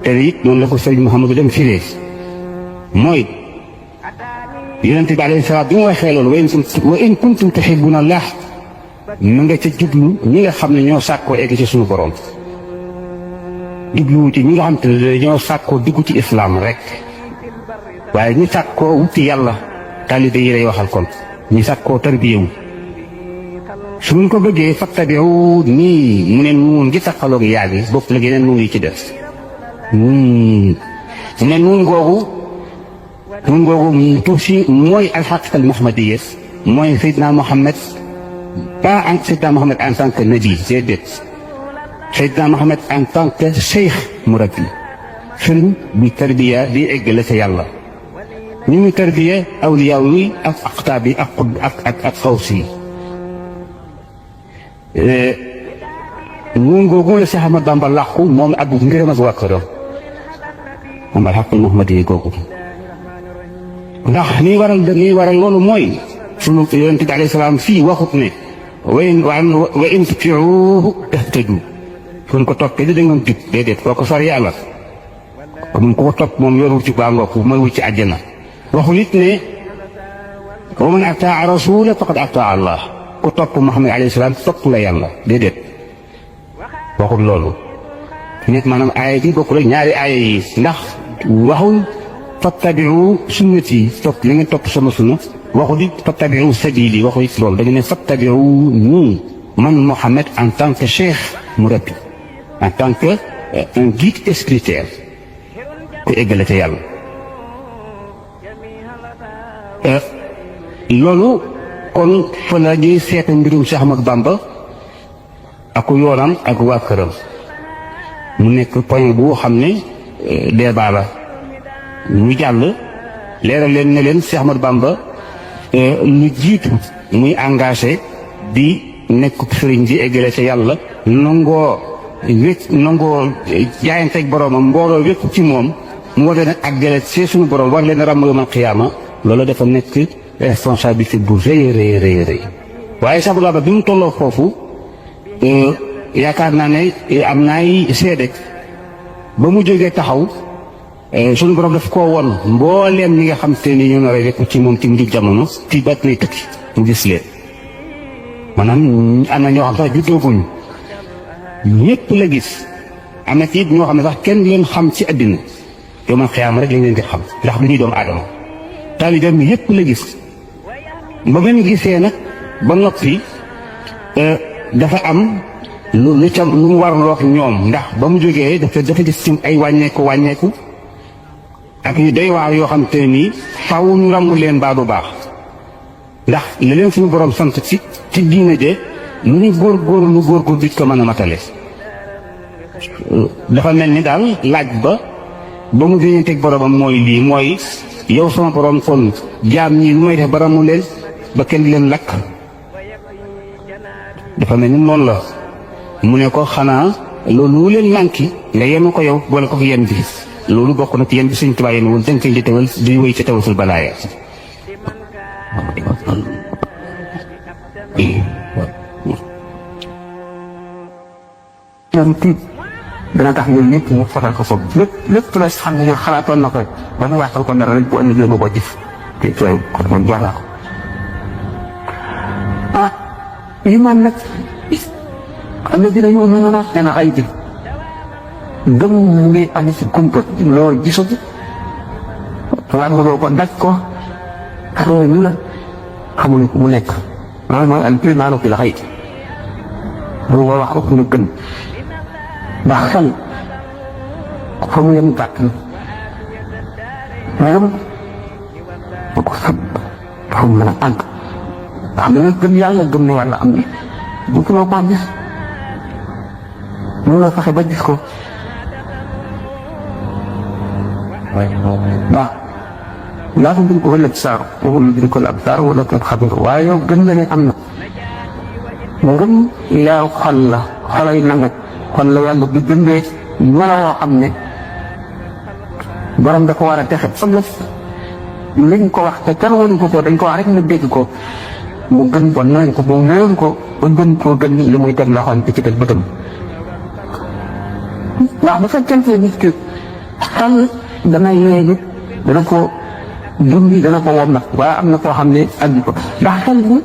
te it noonu la ko sëriñ Mouhamadou dem firee mooy yonent bi alayhi salaam bi mu waxee loolu wa in kuntum tuhibbuna Allah na nga ca jublu ñi nga xam ne ñoo sàkkoo egg ci suñu borom jubluwu ci ñi nga xam te ne dañoo sàkkoo dugg ci islam rek waaye ñi sàkkoo wuti yàlla taalibe yi lay waxal kon ñi sàkkoo tarbiyewu su ñu ko bëggee fattabi'u nii mu ne nuun gi taxaloog yaa gi bokk la yeneen nuun yi ci des mu ne nuun googu tuuti mooy alxaqiqa al muhammadiyya mooy Seydina Mohamed pas en Seydina Mohamed en tant que nabi déedéet Seydina Mohamed en tant que cheikh murabbi sëriñ bi tarbiya di eggale ca yàlla ñu ngi tarbiya awliyaaw yi ak aqtaab yi ak xaws yi nuun googu la Cheikh Ahmad Bamba làqu moom ak ngërëm ak waa këram moom alxaqul muhammadiyya googu ndax liy waral loolu mooy sunu yonent bi alayhi salaam fii waxut ne wa in tuti'uuhu tahtadu kon ko toppee da ngeen jub déedéet kooku sori yàlla comme ko topp moom yoonu ci baa ngoog mooy wut ci àjjana waxul it ne wa man ataa rasula faqad ataa Allah ku topp Muhammad alayhi salaam topp la yàlla déedéet waxul loolu nit maanaam aaya bi bokk rek ñaari aaya yi ndax waxul fattabi'u sunnati topp li ngeen topp sama sunna waxul it fattabi'u sabili waxul it loolu dañu ne fattabi'u nii man Muhammad en tant que cheikh murabbi en tant que un guide spirituel ku eggale ca yàlla loolu kon fa la ñuy seete mbirum Cheikh Ahmadou Bamba ak yoonam ak waa këram mu nekk point bu xam ne débat la ñu jàll leeral leen ne leen Cheikh Ahmadou Bamba lu jiitu muy engagé di nekk sëriñ di eggale ca yàlla nangoo wékk nangoo jaayanteeg boromam mbooloo wékk ci moom mu war leen ak jëlee see suñu borom war leen a ràmm yawmal qiyaama loolu dafa nekk responsabilité bu rëy waaye sax bu bi mu tolloo foofu yaakaar naa ne am naay seede ba mu jógee taxaw suñu borom daf koo won mbooleem ñi nga xam te ni ñu nar a wékk ci moom ci mujj jamono ci bat nay tukki mu gis leen maanaam am na ñoo xam sax juddooguñu ñëpp la gis am na ci it ñoo xam ne sax kenn leen xam ci àddina yawmal qiyaama rek lañ leen di xam ndax du ñuy doomu aadama taalibeem bi yëpp la gis ba ngeen gisee nag ba noppi dafa am lu mu war a wax ñoom ndax ba mu jógee dafa gis ci ay wàññeeku ak yu doy waar yoo xam te nii faaw ñu ràmm leen baa du baax ndax li leen suñu borom sant ci diine de lu ñu góor duñ ko mën a matale dafa mel ni daal laaj ba mu déñanteeg boromam mooy lii mooy yow sama borom kon jaam ñi lu may def ba ràmm leen ba kenn leen lakk dafa mel ni noonu la mu ne ko xanaa loolu leen manqué nga yenu ko yow boole ko yen bi loolu bokk na ci yen bi Sëñ Tuubaa yéen woon danga koy di tewal di wéy ca tawasul balaaya ñoom tiit dana tax ñun ñëpp ñu faral ko foofu lépp la xam ne xalaatoon na ko ba mu waxal ko dara rek bu ëllëgee ma ko gis te tooy kon man jox naa ko iman nag xam ne dinañu mën a nee na ay ji gëm ngi am si kumpa loolu gisu ko daj ko xamoo ñu la xamul mu nekk loolu mooy al imaanu fil xayb loolu moo wax ko ñu gën ndax xel fa mu yem gàtt na maanaam boo ko xam dafa mën a àgg ndax danga gëm yàlla gëm ne yàlla am na bu ko ma gis mën na fexe ba gis ko waaw laa ko ko wala saar waxul bi ko ab saar wala ko xabar waaye yow gën nga ne am na ngëm yaa xol la xolay nangu kon la yàlla bi bindee mala woo xam ne borom da ko war a texe ëllëg liñ ko wax te kenn waru ko dañ ko wax rek nga dégg ko mu gën ko nañ ko mu néew ko ba gën koo gën li muy teg loxoom te ci teg bëtam ndax bu fekkente nit ki xel dana yéegi dana ko dund dana ko wom nag waaye am na koo xam ne àgg ko ndax xel bi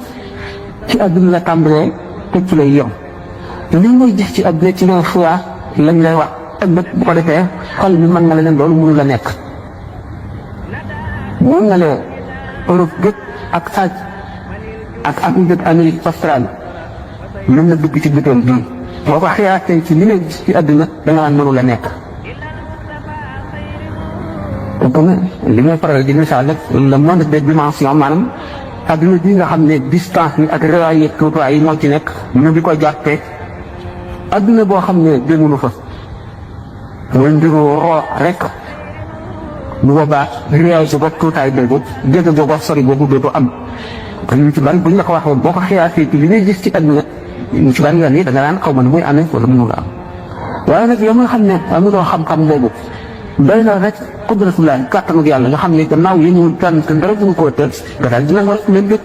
ci àdduna la tàmbalee te ci lay yom li ngay gis ci àdduna ci les fois lañ lay wax ak bët bu ko defee xol bi mën na la leen loolu mënu la nekk mën nga ne Europe gépp ak ak Amérique australe mën na dugg ci bëtoon bii boo ko xiyaatee ci li ngay gis ci àdduna danga naan mënu la nekk kon li may faral di misaal rek le monde des dimensions maanaam adduna bi nga xam ne distance bi ak réalité tuuti yi moo ci nekk ñu di ko jàppee adduna boo xam ne déggunu fa mooy mbiru roox rek bu boobaa réalité boobu tuutaay boobu dégg boobu sori boobu dootu am kon ñu ci bari buñ la ko waxee boo ko xiyaatee ci li ngay gis ci adduna ñu ci bari nga nii da nga naan xaw ma nu muy amee wala mënu la am waaye nag yow nga xam ne amuloo xam-xam boobu doy na rek qudratullah kàttanu yàlla nga xam ne gannaaw yi ñu tànn te dara duñu koo tëj nga daal dina war leen dëkk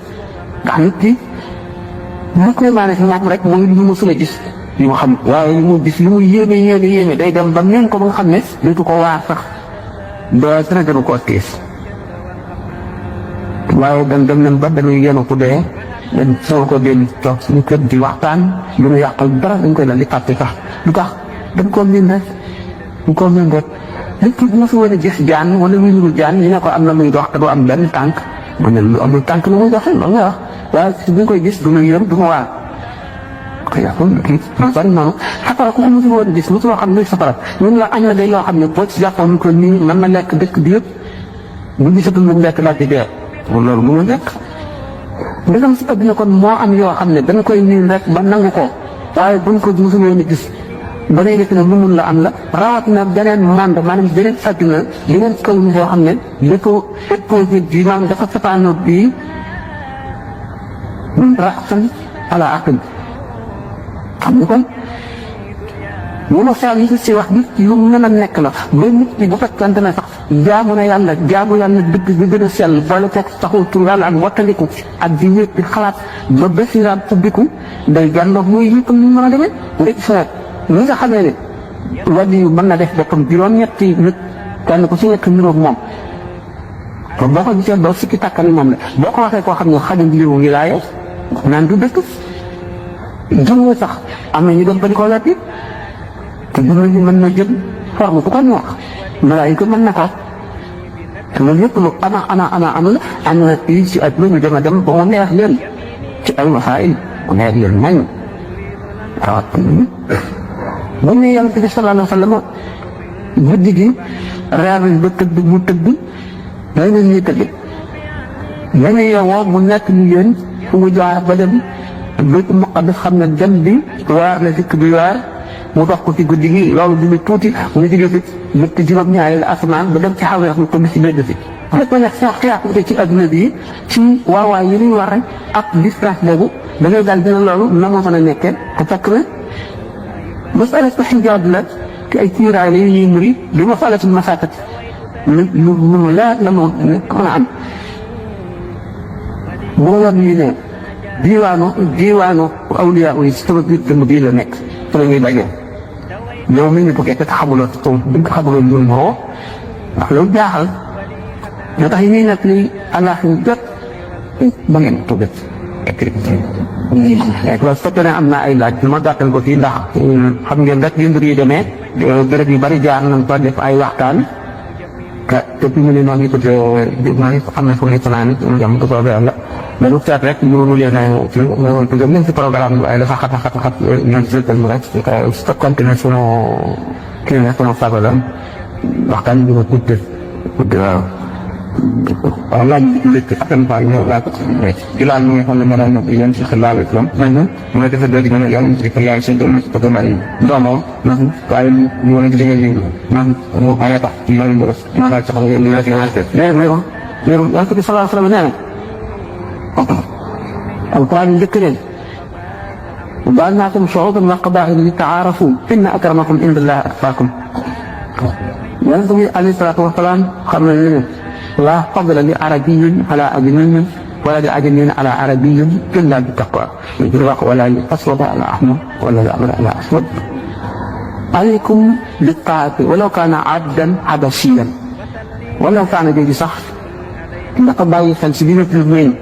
ndax nit ki mu koy maane si moom rek mooy lu mu sula gis yu mu xam waaye li mu gis li mu yéeme day dem ba ngeen ko ba nga xam ne dootu ko waar sax ba dara gënu koo tiis waaye dem nañ ba dañuy yéenu ku dee dañ soo ko dellu toog suñu kër di waxtaan lu ñu yàqal dara dañ koy dal di fàtte sax lu tax dañ koo miin rek nit ki bu ma fi war a gis jaan wala muy nuru jaan ñu ne ko am na muy dox te du am benn tànk ma ne lu amul tànk lu muy doxee loolu nga wax waaye si bi nga koy gis du ma yërëm du ma waar xëy na kon kii bari noonu safara ku mu fi war a gis mosuloo xam ne safara ñun la añ na day loo xam ne boo ci jàppoon ko nii mën na lekk dëkk bi yëpp bu gisatul lu lekk daal di dee loolu mënul nekk ndegam si àddina kon moo am yoo xam ne dañ koy niin rek ba nangu ko waaye buñ ko mosuloo ni gis ba ngay def ne lu mun la am la rawat na beneen mànd maanaam beneen àdduna beneen kaw ni boo xam ne li ko exposé bi maanaam dafa safaanoo bii raxtan ala aql xam nga kon ma saa yi si wax bi lu mën a nekk la ba nit ñi bu fekkante ne sax jaamu na yàlla dëgg bi gën a sell boole teg taxul tur yàlla ak wattandiku ak di wéet di xalaat ba basiraam ubbiku day jàndoog mooy yëpp ñu mën a demee nga gis nag ñi nga xamee ne wàllu yu mën na def boppam juróom-ñetti nit kenn ku ci nekk niroog moom kon boo ko gisee doo sikki tàkkan moom la boo ko waxee koo xam ne xajul liiru wilaaya naan du dëkk jumla sax am na ñu dem ba di ko laaj te jumla ji mën na jël forme bu ko neex malaayika mën na ko te loolu yëpp lu am la am na fii ci at ñu dem a dem ba mu neex leen ci ay masaayil mu neex leen nañ rawat bu ne yàlla bi sallallahu alayhi wa sallam guddi gi reer ba tëdd mu tëdd day leen ñuy tëdd dañu yeewoo mu nekk ñu yéen fu mu jaar ba dem Baytul Maqdis xam ne dem bi waar la dikk bi waar mu dox ko ci guddi gi loolu du tuuti mu jóge fi mëtti juróom-ñaari asamaan ba dem ci xawee ko bis bi si fekk nag sax xiyaat ci adduna bi ci waawaay yi ñuy war rek ak distance boobu da ngay daal dina loolu na ma mën a nekkee te fekk na masala ko xijaab la ci ay kiiraay la yu ñuy muri du masalatul masaakat lu leer la moo mën a am boo war ñu ne diiwaanu awliya yi ci sama biir dëmm bii la nekk fa la ñuy daje yow mi ñu bëggee te xamuloo ci kaw dëgg xamuloo loolu moo ndax loolu jaaxal moo tax yi ñuy nekk ni allah jot ba ngeen tudd loolu fekk ne am na ay laaj ma gàttal ko fii ndax xam ngeen rek yu mbir yi demee béréb yu bari jaar nañ ko def ay waxtaan te fi mu ne noonu ko xam ne fu ne fanaan jam ko soobee yàlla mais lu seet rek ñu leen a ci programme bi waaye dafa xat ñoom jëltal mu rek su continuer sunu kii ne sunu sago la waxtaan bi ma gudd waaw waaw laaj bi léegi asan fa ñëw laa ko ci laaj mi nga xam ne ma daan yéen ci xalaat islam mu ne dafa dégg ñu ne yàlla ci xalaat seen doom ko gëm ay doomam waaye ñu wane ci li nga yëngu mu ay tax loolu mu def laaj sax ñu la ci mais yàlla bi sallallahu alayhi wa sallam nee na alquran njëkk leen وجعلناكم شعوبا وقبائل لتعارفوا إن أكرمكم عند الله أتقاكم. ينبغي عليه الصلاة والسلام قبل لا فضل لعربي على أجنبي ولا لأجنبي على عربي إلا بالتقوى ولا لأسود على أحمر ولا لأمر على أسود. عليكم بالطاعة ولو كان عبدا حبشيا ولو كان جيد صح لقد باوي خمسين بالمين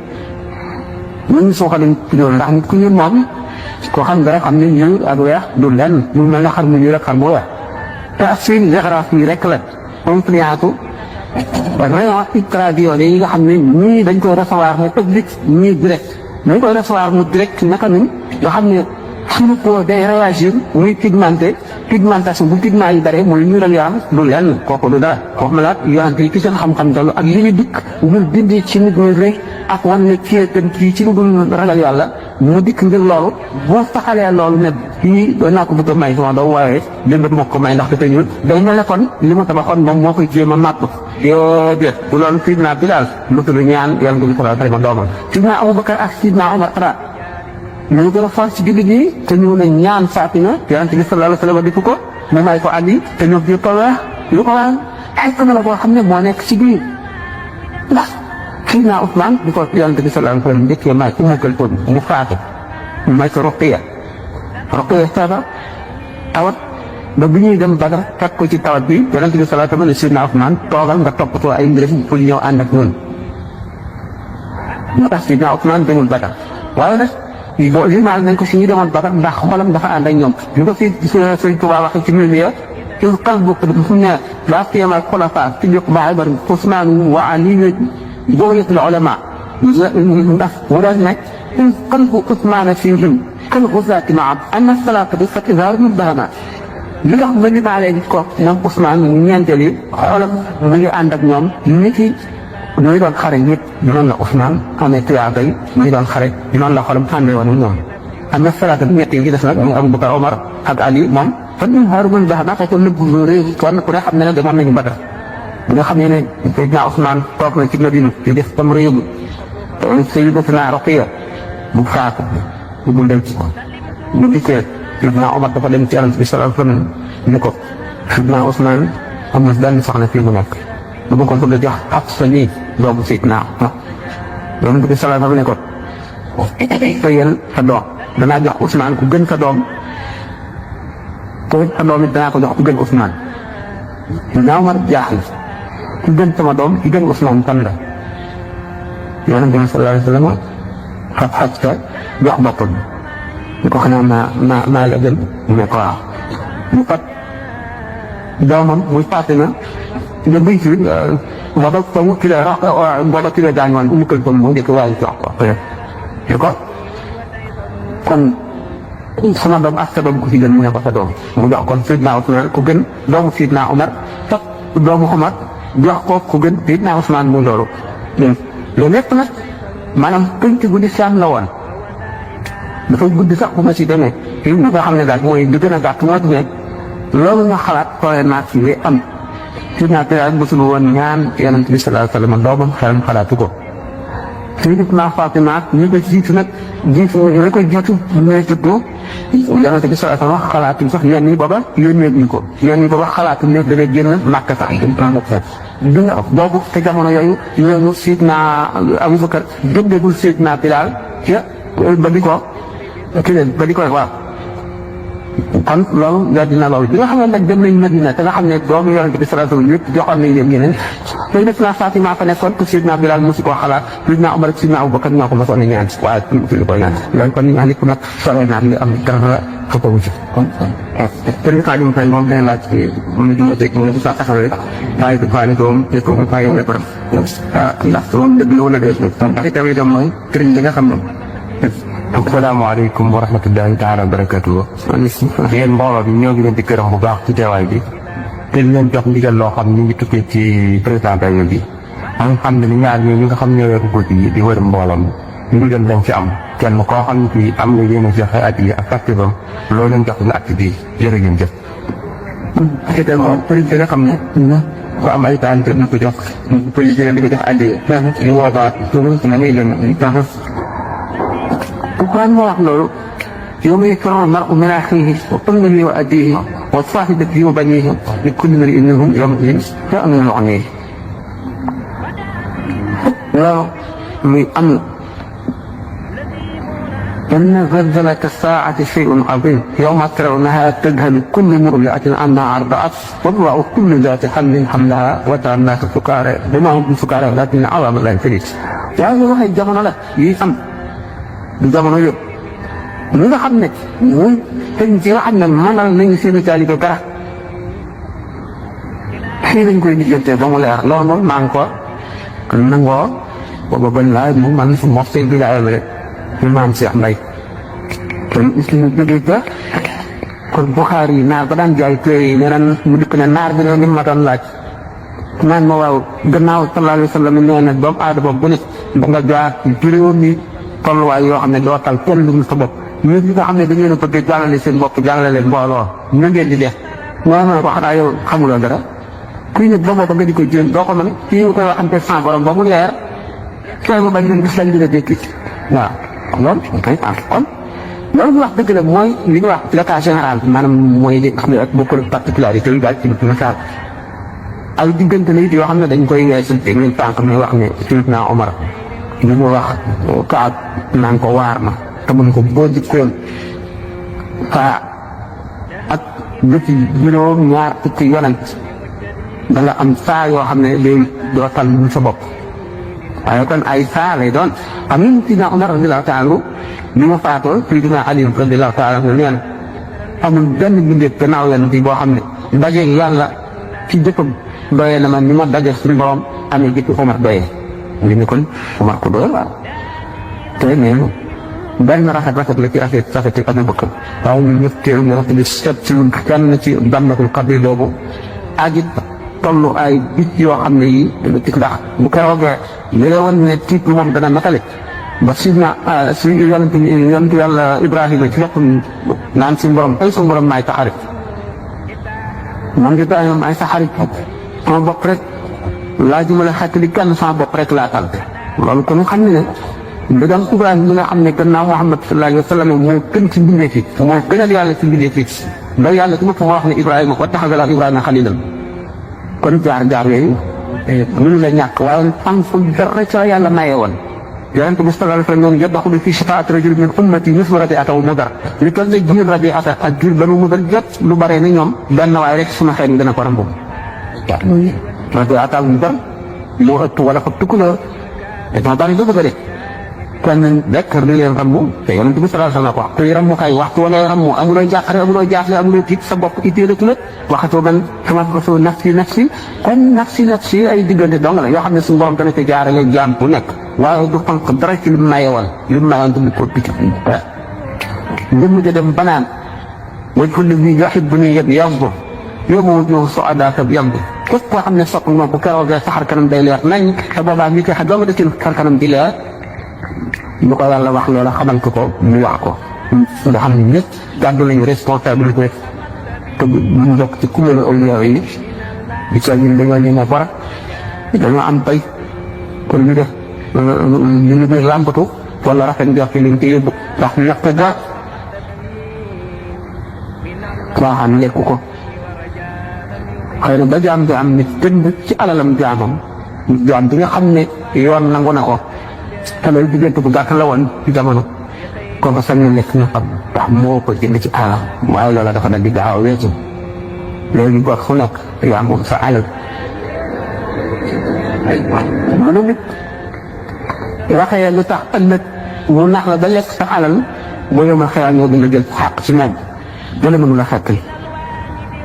من سوق الانتظار نحن كل يوم koo xam nga rek xam ne ñuul ak weex du lenn lu mel ne xar mu ñuul ak xar mu weex te ak seen géographie rek la influence rayon ultraviolet yi nga xam ne ñii dañ koy recevoir ne public ñii direct dañ koy recevoir mu direct naka ni nga xam ne suñu ko day réagir muy pigmentation bu pigment yi bare muy ñuulal yaram du lenn kooku du dara wax ma laat yonante yi ci seen xam-xam dalu ak li ñu dikk ñu dindi ci nit ñi rek ak wan ne kii gën kii ci lu dul ragal yàlla mu dikk ngir loolu boo saxalee loolu ne kii doon naa ko bëgg a may sama doom waaye léegi moo ko may ndax dafa ñuul day mel ne kon li mu tabaxoon moom moo koy jéem a màpp déedéet bu loolu Sidna Bilaal mosul ñaan yàlla nga ko daal ma doomam Sidna Abubakar ak Sidna Omar ara ñu gën a far ci jullit yi te ñu ne ñaan Fatima yonent bi sallallahu alayhi wa sallam difu ko mu may ko Ali te ñoom ñu ko wax lu ko waral ay ko la boo xam ne moo nekk ci biir ndax Sidna Ousmane di ko yonent bi sallallahu alayhi wa sallam njëkkee may ku muggal ko mu faatu mu may ko Ruqiya saba tawat ba bi ñuy dem Badar fekk ko ci tawat bi yonent bi sallallahu alayhi wa sallam ne Sidna Ousmane toogal nga toppatoo ay mbiram pour ñëw ànd ak ñun moo tax Sidna Ousmane demul Badar waaye nag lii maal nañ ko si ñu demoon Badar ndax xolam dafa ànd ak ñoom ñu ko fi Sëriñ Tuubaa wax ci mil ya ci qalbu fu ne la siyama al-khulafa Siddiq Babar Usmaan wa Ali بغية العلماء ولا قلب عثمان فيهم كالغزاة معه أن الصلاة بصفة إظهار مبهمة لله من ما عليه كوك نعم عثمان ينتلي علم من عندك نعم نتي نريد أن خارج نعم عثمان أنا تيابي نريد أن خارج نعم خارج حامل ونعم أن الصلاة بنيتي كده سنة أبو بكر عمر حق علي مام فإظهار مبهمة فكل نبغي كنا كنا حملنا دمار من بدر nga xam ne Seydina Ousmane toog na ci Madina di def tam réew mi Sayyidatuna Ruqiya bu faatu bu dem ci ko bu dikkee Seydina Omar dafa dem ci Yonent bi sallallahu alayhi wa sallam ni ko Sidna Ousmane amul benn soxna fii mu nekk dama ko bëgg a jox Hafsa nii doomu Sidna Yonent bi sallallahu alayhi wa sallam ne ko fayal sa doom danaa jox Ousmane ku gën sa doom ko sa doom it danaa ko jox ku gën Ousmane Sidna Omar jaaxle ku gën sama doom ki gën Ousmane fan la Yonent bi sallallahu alayhi wa sallam Hafsa jox boppam ñu ko xanaa maa la gën mu ne ko waaw mu fat doomam muy Fatima nga bëy si booba comme ki la booba ki la gaañoon mu kël ko mu njëkk waaye jox ko ne ko kon sama doom ak sa doom ku ci gën mu ne ko sa doom mu jox kon Sidna Ousmane ku gën doomu Sidna Omar sax doomu Omar jox ko ku gën Sidna Ousmane mu loolu loolu lépp nag maanaam pënc bu lislaam la woon dafa gudd sax bu ma si demee fii nga xam ne daal mooy li gën a gàtt moo di ne loolu nga xalaat xoolee naa ci li am Sidna Bilaal mosul woon ñaan Yonent bi sallallahu alayhi wa sallam doomam xelam xalaatu ko Sayyidatuna Fatima ñu ko jiitu nag ñu ko jiitu ñooy juddu Yonent bi sallallahu alayhi wa sallam xalaatu sax yoon yi booba yónneeguñ ko yoon yi booba xalaatu ne da ngay génn Makka sax du nga boobu te jamono yooyu ñooñu Sidna Abubakar gëndegul Sidna Bilaal ba di ko ba di ko waaw kon loolu yaa dina loolu bi nga xam ne nag dem nañ Madina te nga xam ne doomu Yonent bi sallallahu alayhi wa sallam yëpp joxoon nañ leen yeneen Sayyidatuna Fatima fa nekkoon ku Sidna Bilaal mosu koo xalaat Sidna Omar ak Sidna Abubakar ñoo ko mosoon a ñaan waaye fi ko ñaan loolu kon ñaan ku nag sore naa li am dara fa ko wuti kon te Xaadim Fay moom dañ laaj moom ñu dégg mu ne bu sax taxawee waaye du faale doom te ko fay wala borom ndax doom dëgg la wala déet ndax itamit dem mooy këriñ bi nga xam ne asalaamaaleykum wa rahmatullahi taala wa barakatuh. yéen mbooloo bi ñoo ngi leen di gërëm bu baax ci teewaay bi te di leen jox ndigal loo xam ñu ngi tukkee ci président Baye bi nga xam ne ni ñaar ñooñu nga xam ñoo yor guddi yi di wër mbooloo mi ndigal lañ ci am kenn koo xam ne kii am nga yéen a joxe at yi ak activem loolu leen jox la at bi jërë ngeen jëf. te moom police nga xam ne ko am ay taan te na ko jox police di ko jox addi ñu woobaat na muy leen Alxuraan moo wax loolu yawma yafirru al-mar'u min akhiihi wa ummihi wa abiihi wa saahibatihi wa baniihi li kulli imri'in minhum yawma'idhin sha'nun yughniihi loolu muy am inna zalzalata as-saa'ati shay'un 'aziim yawma tarawnahaa tadhalu kullu murdi'atin 'ammaa arda'at wa tada'u kullu dhaati hamlin hamlahaa wa taraa an-naasa sukaaraa wa maa hum bi-sukaaraa walaakinna 'adhaaba Allaahi shadiid yaa ngi wax jamono la yi am du jamono yëpp ñi nga xam ne muy sëñ si nga xam ne mënal nañu seen taalibe dara fii lañ koy lijjantee ba mu leer loolu moom maa ngi ko nangoo booba bañ laa moom man su mos seen bilaay rek ñu maam Cheikh Mbaye kon suñu jógee ba kon Buxaari yi naar ba daan jaay téere yi nee nan mu dikk ne naar bi ne li ma doon laaj naan ma waaw gannaaw sallallahu alayhi wa sallam nee na doomu aadama bu nit da nga jaar juróomi tolluwaay yoo xam ne doo tal kenn lu sa bopp ñun ñi nga xam ne dañu leen a bëgg jàllale seen bopp jàllale leen mbooloo ñu ngeen di def moo ma ko xanaa yow xamuloo dara kuy nit ba bopp nga di ko jéem doo ko mën kii nga koy waxante sans borom ba mu leer sooy ba bañ leen gis lañ dina dékki waaw loolu koy kon loolu ñu wax dëgg la mooy li ñuy wax ci l'état général maanaam mooy li nga xam ne ak bokkul particularité yu daal ci misaal ay diggante la it yoo xam ne dañ koy weesante ñun tànk mi wax ne Sidna Omar li mu wax Kaab naan ko waar ma te mun ko boo jikkoon faa ak jëfi juróom ñaar fukki yonent da nga am saa yoo xam ne day doo tal sa bopp waaye kon ay saa lay doon am nañu Sidna Omar radiyallaahu taala anhu bi ma faatoo Sidna Ali radiyallaahu taala anhu nee na amul benn bindeef gannaaw yonent yi boo xam ne daje yàlla ci jëppam doyee na ma ni ma daje suñu borom amee jëppi Omar doyee li ni kon Omar ko doyee waaw te nee na benn rafet la ci rafet yi Abu Bakar waaw ñu ñëpp teew ñu rafet di seet ci ñun kenn ci Jannatul Qadr boobu ajit tollu ay bis yoo xam ne yi dana tig ndax bu keroogee li la woon ne tiit moom dana matale ba Sidna si yonent yàlla Ibrahima ci boppam naan si borom ay suñu borom maay sa xarit man di Ibrahima maay sa xarit sama bopp rek laajuma la xettali kenn sama bopp rek laa tal loolu kon xam ne ne da Ibrahima mi nga xam ne gannaaw Muhammad sallallahu alayhi wa sallam moo gën ci mbindee fi moo gënal yàlla ci mbindee fi ndax yàlla ci boppam wax ne Ibrahima wattaxaza Allaahu Ibrahima xaliilan kon jaar yooyu mënu la ñàkk waaye am fu dara ca yàlla maye woon. yonent bi sallallahu alayhi wa sallam yadxulu fi shafaa'ati rajulin min ummati mislu Rabi'ata wa Mudar li toll ne jiir Rabi'ata ak jiir Banu Mudar jot lu bare ni ñoom benn waaye rek suma xeet mi dana ko rambu. Rabi'ata ak Mudar moo ëpp wala fa Tukulóor dañoo bari ba bëgg a def kon rek di leen rambu te yonent bi sallallahu alayhi wa sallam wax kuy rambu kay waxtu wala rambu amuloo jàqare amuloo jaaxle amuloo tiit sa bopp itteelatu la waxatoo man tamassasu nafsi kon nafsi ay diggante dong la yoo xam ne suñu borom dana ci jaarale jaam bu nekk waaye du xonq dara ci li mu mayewoon du ko picc njëmm ja dem banaan wajhu llazi yuhibbuni yabyaddu yawma wujuuhu su'adaa tabyaddu képp koo xam ne sopp nga bu keroogee sa xar kanam day leer nañ te boobaa ngi koy xam doo nga def ci xar kanam di leer lu ko yàlla wax loola xamal ko mu wax ko nga xam ne ñëpp gàddu nañu responsabilité te mu bokk ci kuréelu awliyaa yi di ko ñun dañoo ñëw bara dañoo am bay kon ñu def ñu ngi làmbatu wala rafet njort ci liñ ci yóbbu ndax ñàkk ga waaxaan lekku ko xëy na ba jaam bi am nit dënd ci alalam jaamam jaam bi nga xam ne yoon nangu na ko te loolu diggante bu gàtt la woon ci jamono kooku sañ na lekk ñu xam ndax moo ko jënd ci alalam waaye loola dafa dal di gaaw a weesu léegi gox fu nekk yaa moom sa alal mënu nit waxee lu tax ëllëg mu nax la ba lekk sa alal boo yomal xëyal ñoo dina jël xàq ci moom dana mënu la xekkal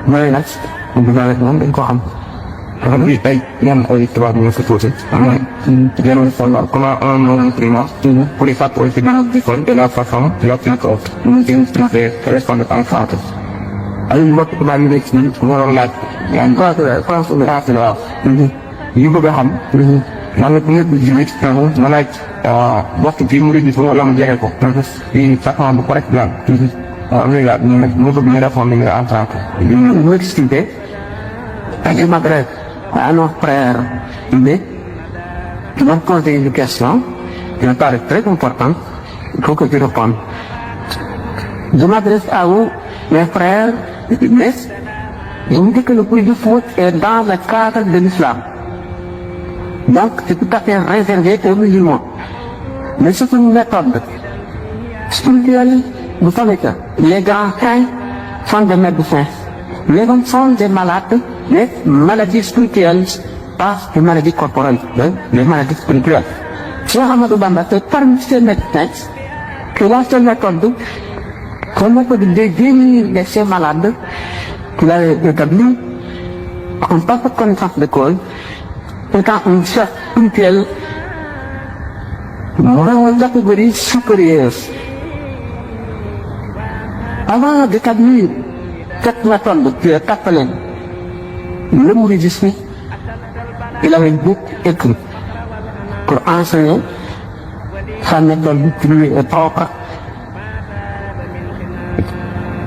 mooy nag moom dañ ko xam dafa di tey ñoom ay tubaab ñu ko tuuti jënoon solo comment un homme prima pour les facteurs de la façon de correspondre en fait ay mbokk tubaab yi nekk ci waroon laaj yaa ngi France waaw yu bëgg a xam man nag ñëpp jiwit ma laaj waxtu bii mu ngi gis wala mu jeexee ko yi façon bu correct la am na yaa nag mu bëgg ñu defoon ni nga en tant que mu expliqué ak il m'adresse à nos frères mais je me pose une question qui me paraît très importante il faut que je réponde je m'adresse à vous mes frères mais je vous dis que le puits du Fouta est dans le cadre de l'islam. Donc, c'est tout à fait réservé aux musulmans. Mais c'est une méthode spirituelle. Vous savez que les grands saints sont des médecins. Les hommes sont des malades, des maladies spirituelles, pas des maladies corporelles, des maladies spirituelles. Cheikh Ahmadou Bamba, c'est parmi ces médecins que la seule méthode de guérir de ces malades qu'il a établi en parfaite connaissance de cause, étant un chef spirituel dans une catégorie supérieure. Avant d'établir cette méthode qui est appelée le mouridisme, il avait beaucoup écrit pour enseigner sa méthode qui lui est propre.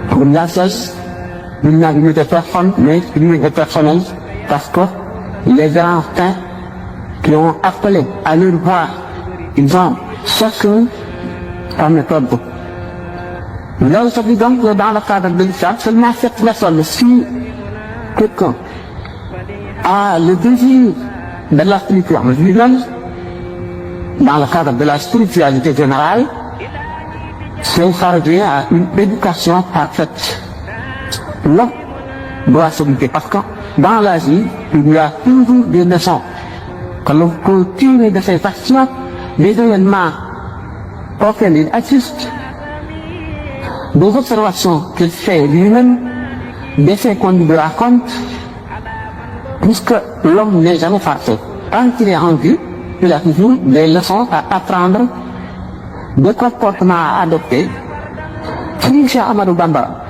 Pour la chose, il n'a eu de personne, mais lui est personnel, parce que les grands saints qui ont appelé à leur voix, ils ont chacun sa méthode. Là aujourd'hui donc dans le cadre de l'islam, seulement cette méthode, si quelqu'un a le désir de la spiritualité lui-même, dans le cadre de la spiritualité générale, c'est ça revient à une éducation parfaite. L'homme doit s'éduquer parce que dans la vie, il y a toujours des leçons que l'on peut tirer de ces actions, des événements auxquels il assiste, des observations qu'il fait lui-même, des faits qu'on lui raconte, puisque l'homme n'est jamais parfait. Quand il est en vie, il a toujours des leçons à apprendre, des comportements à adopter. Si Cheikh Ahmadou Bamba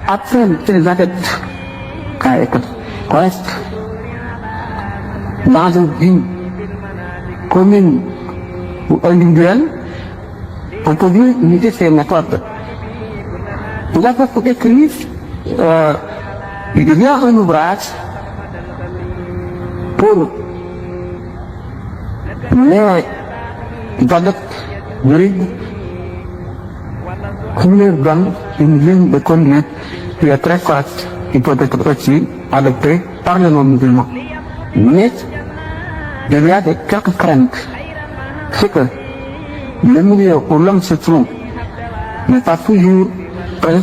apprend ses adeptes restent dans une vie commune ou individuelle, on peut bien imiter ces méthodes. Il a fait écrire, il y a un ouvrage pour les adeptes juridiques qui leur donne une ligne de conduite qui est très correct, qui peut être aussi adopté par les non-musulmans. Mais il y a quelques craintes. C'est que le milieu où l'homme se trouve n'est pas toujours prêt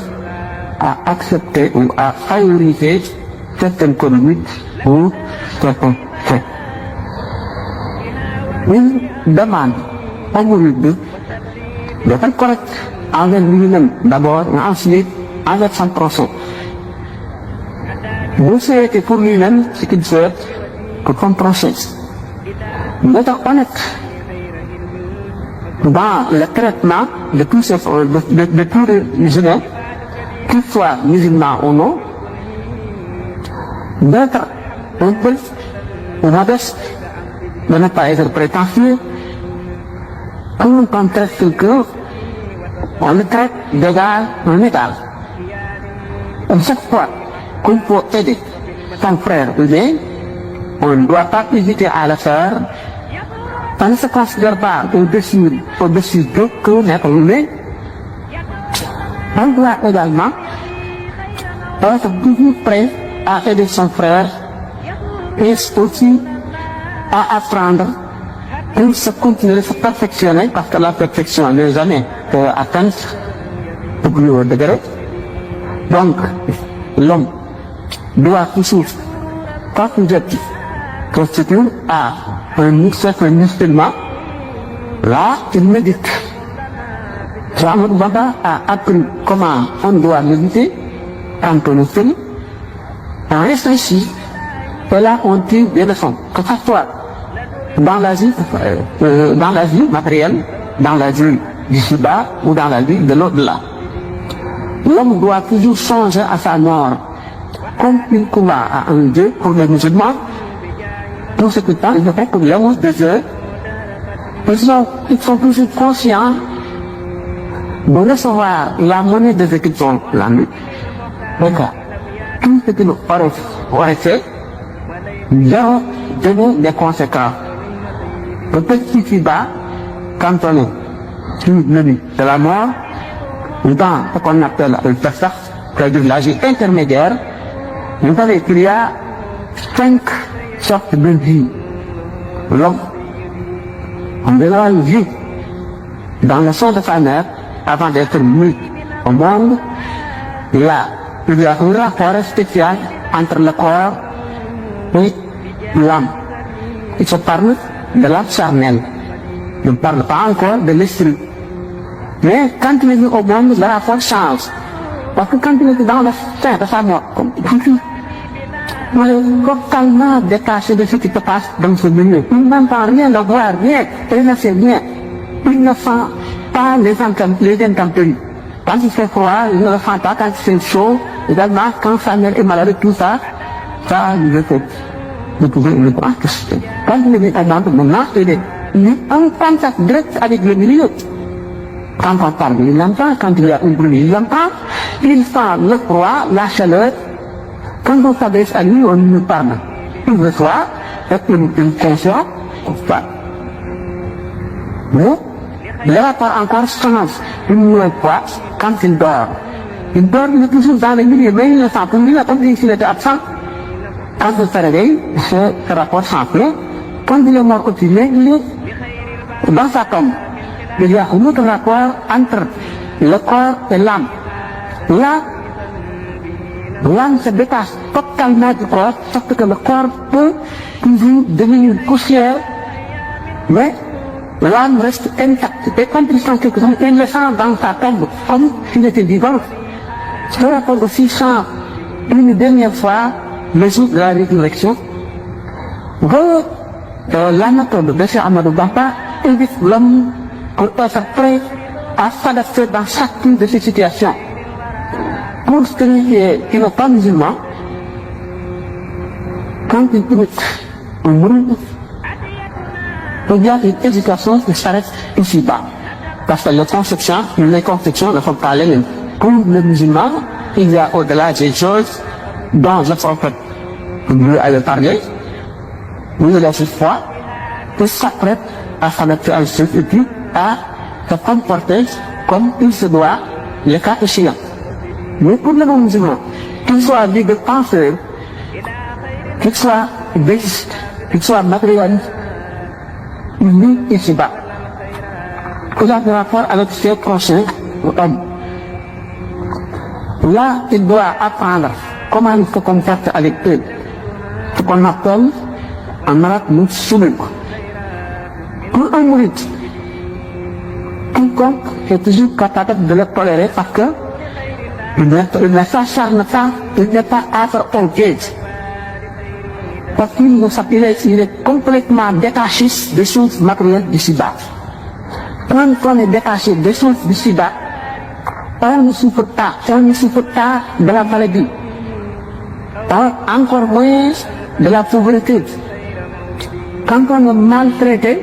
à accepter ou à favoriser certaines conduites ou certains faits. Une demande favorable doit être correcte envers lui-même d'abord, mais ensuite envers son prochain. Vous souhaitez pour lui-même ce qu'il souhaite pour son prochain. D'être honnête dans le traitement de tous les musulmans, qu'ils soient musulmans ou non, d'être un peu modeste, de ne pas être prétentieux. Quand on traite quelqu'un, on le traite d'égal en égal. Et chaque fois qu'on peut aider son frère ou bien, on ne doit pas hésiter à le faire. On ne se considère pas au-dessus de que mais on doit également être toujours prêt à aider son frère et aussi à apprendre pour se continuer, se perfectionner, parce que la perfection n'est jamais atteinte au plus haut degré. Donc, l'homme doit toujours, quand vous êtes constitué à un certain musulman, là, il médite. Ahmad Bamba a appris comment on doit méditer quand on est fini. On réfléchit, et là, on tire des leçons, que ce soit dans la vie matérielle, dans la vie du Shiba ou dans la vie de l'au-delà. L'homme doit toujours changer à sa mort, comme il croit à un Dieu pour les musulmans. Pour ce temps, il faut que l'amour de Dieu, ils sont toujours conscients de recevoir la monnaie de ce qu'ils ont la nuit. Donc, tout ce qu'ils auraient fait, leur donner des conséquences. Peut-être ici-bas, quand on est sur le lit de la mort, dans ce qu'on appelle le Pesach, c'est-à-dire l'âge intermédiaire, vous savez qu'il y a 5 sortes de vie. L'homme, en général, vit dans le sein de sa mère avant d'être mis au monde. Il y a un rapport spécial entre le corps et l'âme. Il se parle de l'âme charnelle. Il ne parle pas encore de l'esprit. Mais quand il est mis au monde, le rapport change. Parce que quand il est dans le sein de sa mort, il est totalement détaché de ce qui se passe dans ce milieu. Il n'entend rien, ne voit rien, il ne sait rien. Il ne sent pas les intempéries. Quand il fait froid, il ne le sent pas. Quand il fait chaud, également, quand sa mère est malade, tout ça, ça lui fait. Vous pouvez le voir que c'est. Quand il est maintenant, il est en contact direct avec le milieu. Quand on parle, il l'entend. Quand il y a un bruit, il l'entend. Il sent le froid, la chaleur. Quand on s'adresse à lui, on nous parle. Il reçoit, et une conscience, on parle. Mais, le rapport encore change une nouvelle fois quand il dort. Il dort, il est toujours dans le milieu, mais il ne sent plus, il a comme s'il était absent. Quand il se réveille, ce rapport change. Mais, quand il est mort aussi, il est dans sa tombe. Il y a un autre rapport entre le corps et l'âme. Là, l'âme se détache totalement du corps, sauf que le corps peut toujours devenir poussière, mais l'âme reste intacte. Et quand il sent quelque chose, il le sent dans sa tombe, comme s'il était vivant. Ce rapport aussi change une dernière fois le jour de la résurrection. L'anatole de Cheikh Ahmadou Bamba invite l'homme pour être prêt à s'adapter dans chacune de ces situations. Pour celui qui n'est pas musulman, quand il écoute un bruit, il y a une éducation qui s'arrête ici-bas. Parce que les conceptions ne sont pas les mêmes. Pour le musulman, il y a au-delà des choses dont le prophète avait parlé, il a cette foi, il s'apprête à s'adapter à ce et puis à se comporter comme il se doit, le cas échéant. Mais pour le monde musulman, qu'il soit libre de penseur, qu'il soit déiste, qu'il soit matérialiste, il vit ici-bas. Il a des rapports avec ses prochains hommes. Là, il doit apprendre comment il se comporte avec eux. Ce qu'on appelle en arabe le souluk. Pour un mouride, quiconque est toujours capable de le tolérer parce que il ne s'acharne pas, il n'est pas affreux au guide. Parce qu'il est complètement détaché des choses matérielles d'ici-bas. Quand on est détaché des choses d'ici-bas, on ne souffre pas de la maladie, encore moins de la pauvreté. Quand on est maltraité,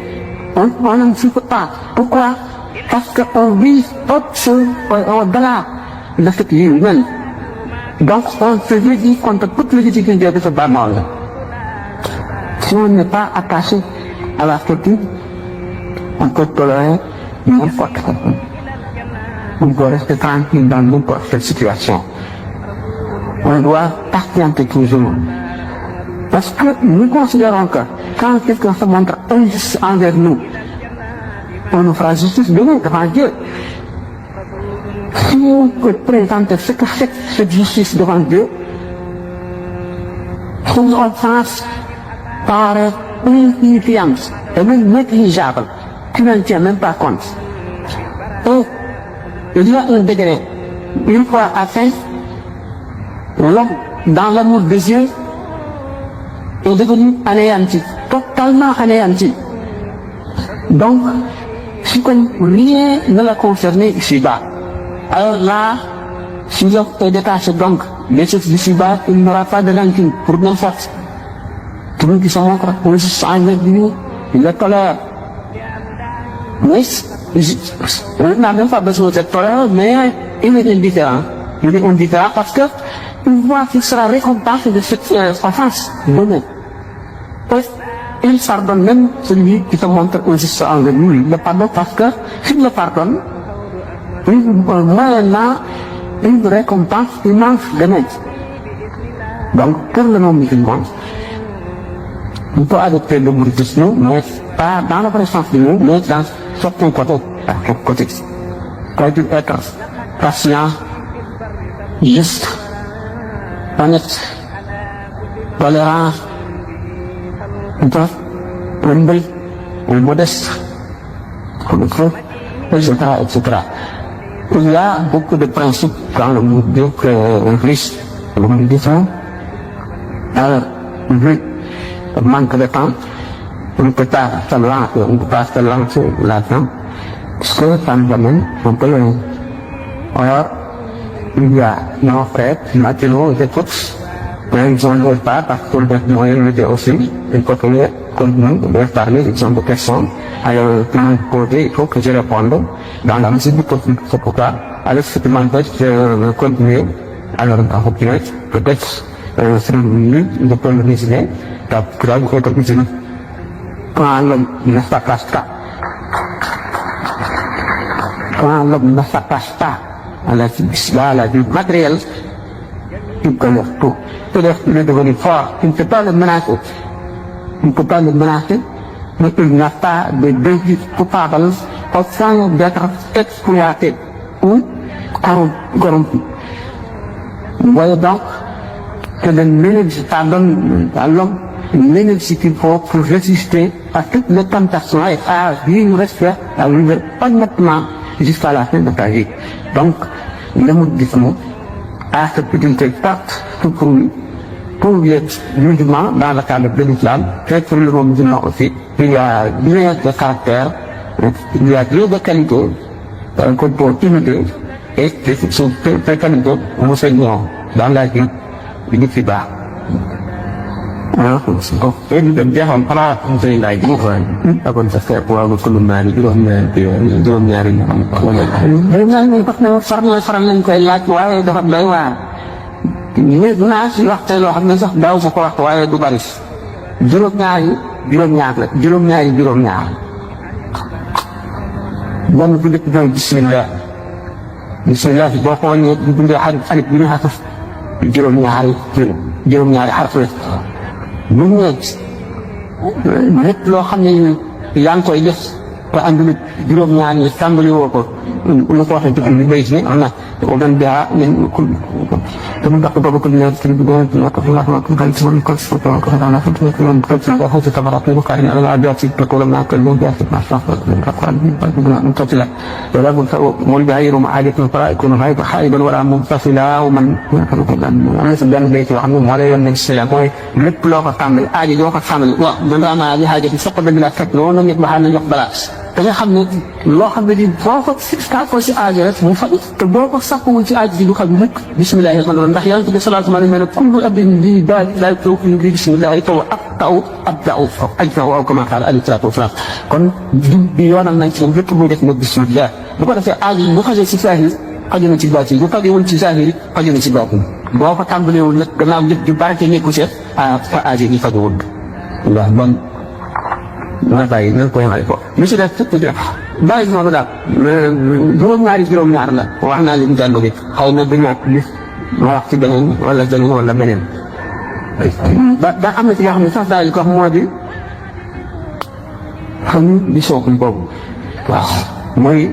on ne souffre pas. Pourquoi? Parce qu'on vit au-delà de ce qui est humain. Donc on se dit contre toutes les difficultés de ce bas monde. Si on n'est pas attaché à la fortune, on peut tolérer n'importe quoi. On doit rester tranquille dans n'importe quelle situation. On doit patienter toujours. Parce que nous considérons que quand quelqu'un se montre injuste envers nous, on nous fera justice demain devant Dieu. Si on peut présenter ce que c'est cette justice devant Dieu, son offense paraît insignifiante et même négligeable. Tu ne tiens même pas compte. Et il y a un degré, une fois atteint, l'homme, dans l'amour de Dieu, est devenu anéanti, totalement anéanti. Donc, si rien ne l'a concerné ici-bas, alors là, si l'homme est détaché donc des choses d'ici-bas, il n'aura pas de rancune pour n'importe. Tout le monde qui se montre injuste envers lui, il le tolère. Mais, il n'a même pas besoin de tolérance, mais il est indifférent. Il est indifférent parce que il voit qu'il sera récompensé de cette offense demain. Il pardonne même celui qui se montre injuste envers lui. Il le pardonne parce que s'il le pardonne, moyennant une récompense immense demain. Donc, pour le monde musulman, on peut adopter le mouridisme, mais pas dans le vrai sens du mot, mais dans certains côtés. Quand il être patient, juste, honnête, tolérant, humble, modeste, etc., etc. Il y a beaucoup de principes dans le monde riche, le mouridisme. Alors, manque de temps, on ne peut pas se lancer là-dedans, parce que ça nous amène un peu loin. Alors, il y a nos frères, maintenant, les autres, mais ils n'en veulent pas parce qu'on doit nous aussi, il faut que nous devons parler des gens de personnes. Alors, quand vous posez, il faut que je réponde dans la mesure du possible. C'est pourquoi, alors, ce qui m'empêche de continuer, alors, en continuer, peut-être, c'est mieux de prendre le musulman, pour vous être musulman. Quand l'homme ne s'attache pas, à la vie matérielle, il connaît tout. C'est-à-dire qu'il est devenu fort, il ne peut pas le menacer. Il ne peut pas le menacer, mais il n'a pas de désir coupable au point d'être exploité ou corrompu. Vous voyez donc que l'énergie, ça donne à l'homme l'énergie qu'il faut pour résister à toutes les tentations et à vivre respect, à vivre honnêtement jusqu'à la fin de ta vie. Donc, le mouridisme a cette utilité partout pour lui, pour les musulmans dans le cadre de l'islam, et pour le monde musulman aussi. Il y a bien de caractère, il y a bien de qualité, qu'on peut imiter, et ces qualités nous enseignons dans la vie du Fiba. Ini dan dia hampir saya lagi bukan apa saya pulang ke Lumani belum nyari ini pas farang yang kayak lagi wae dapat bawa ini nasi waktu lo hamil sah daw sekolah wae du baris juróom ñaar bon ku def na bismillah bismillah boo ko wàññee bu bindee alif bi ñu xasaf juróom-ñaari xarf la bu ñu lépp loo xam ne yaa ngi koy def te àndul juróom-ñaari yi tàmbali woo ko lu ko waxee ci bi béy si am na ومن بها من كل تبقى كل الناس تريدون وخذ ثمرات وقعين على العادات تقول ما كلهم بيأتي مع منتصلة ولا والبعير معادة الفرائق غير حائبا ولا منفصلة ومن الناس بين البيت وعمهم ولا يمن السلام lépp loo ko tàmbali aaji doo ko tàmbali waaw man daa maa di xaaja soq dëgg la fekk loolu nag ba xam ne jox balaa da nga xam ne loo xam ne di boo ko ko si aajo rek mu fa te boo ko sàkkuwul ci aajo bi du xam mukk bismillahi rahmaani rahim ndax yàlla bi salaatu alayhi ne kullu abdin bi daal lay taw bi bismillahi taw abda'u ajza'u aw kama qaala alayhi salaatu wa salaam kon bi yoonal nañ ci lépp muy def nag bismillah bu ko defee aajo bu xasee ci saahir xaju na ci baatin bu xajewul ci saahir xaju na ci baatin boo ko tàmbalewul nag gannaaw jëf ju barke nekku seet fa aajo yi fajowul waaw bon ma bàyyi na ko yemale ko mi si def bàyyi noonu daal juróom-ñaar la wax naa leen jàll bi xaw na du ñàkk li ma wax ci beneen wala beneen ba am na ci yoo xam ne sax daal di ko wax moo di xam di sookul boobu waaw mooy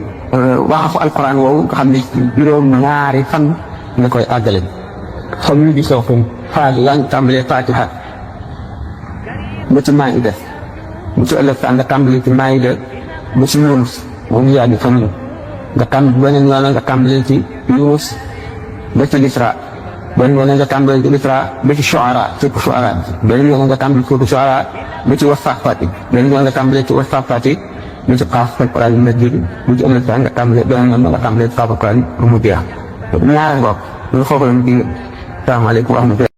waxafu alquran woowu nga xam ne juróom-ñaari fan nga koy àggale xam di sookul faal yaa ngi tàmbalee fatiha ba ci maa ngi def bu ci ëllëg nga tàmbali ci Maayida ba ci Yunus moom yaa ngi fan nga beneen yoon nga tàmbali ci Yunus ba ci Isra beneen yoon nga tàmbali ci Isra ba ci Shu'ara beneen yoon nga tàmbali ci Shu'ara ba ci Wassafaati beneen yoon nga tàmbali ci Wassafaati ba ci Qaaf Alquraan Majiid bu ci ëllëg nga tàmbali beneen yoon nga tàmbali ci Qaaf Alquraan bu mu jeex ñaari ngoog lu foofu la mu di salaamaaleykum wa rahmatulah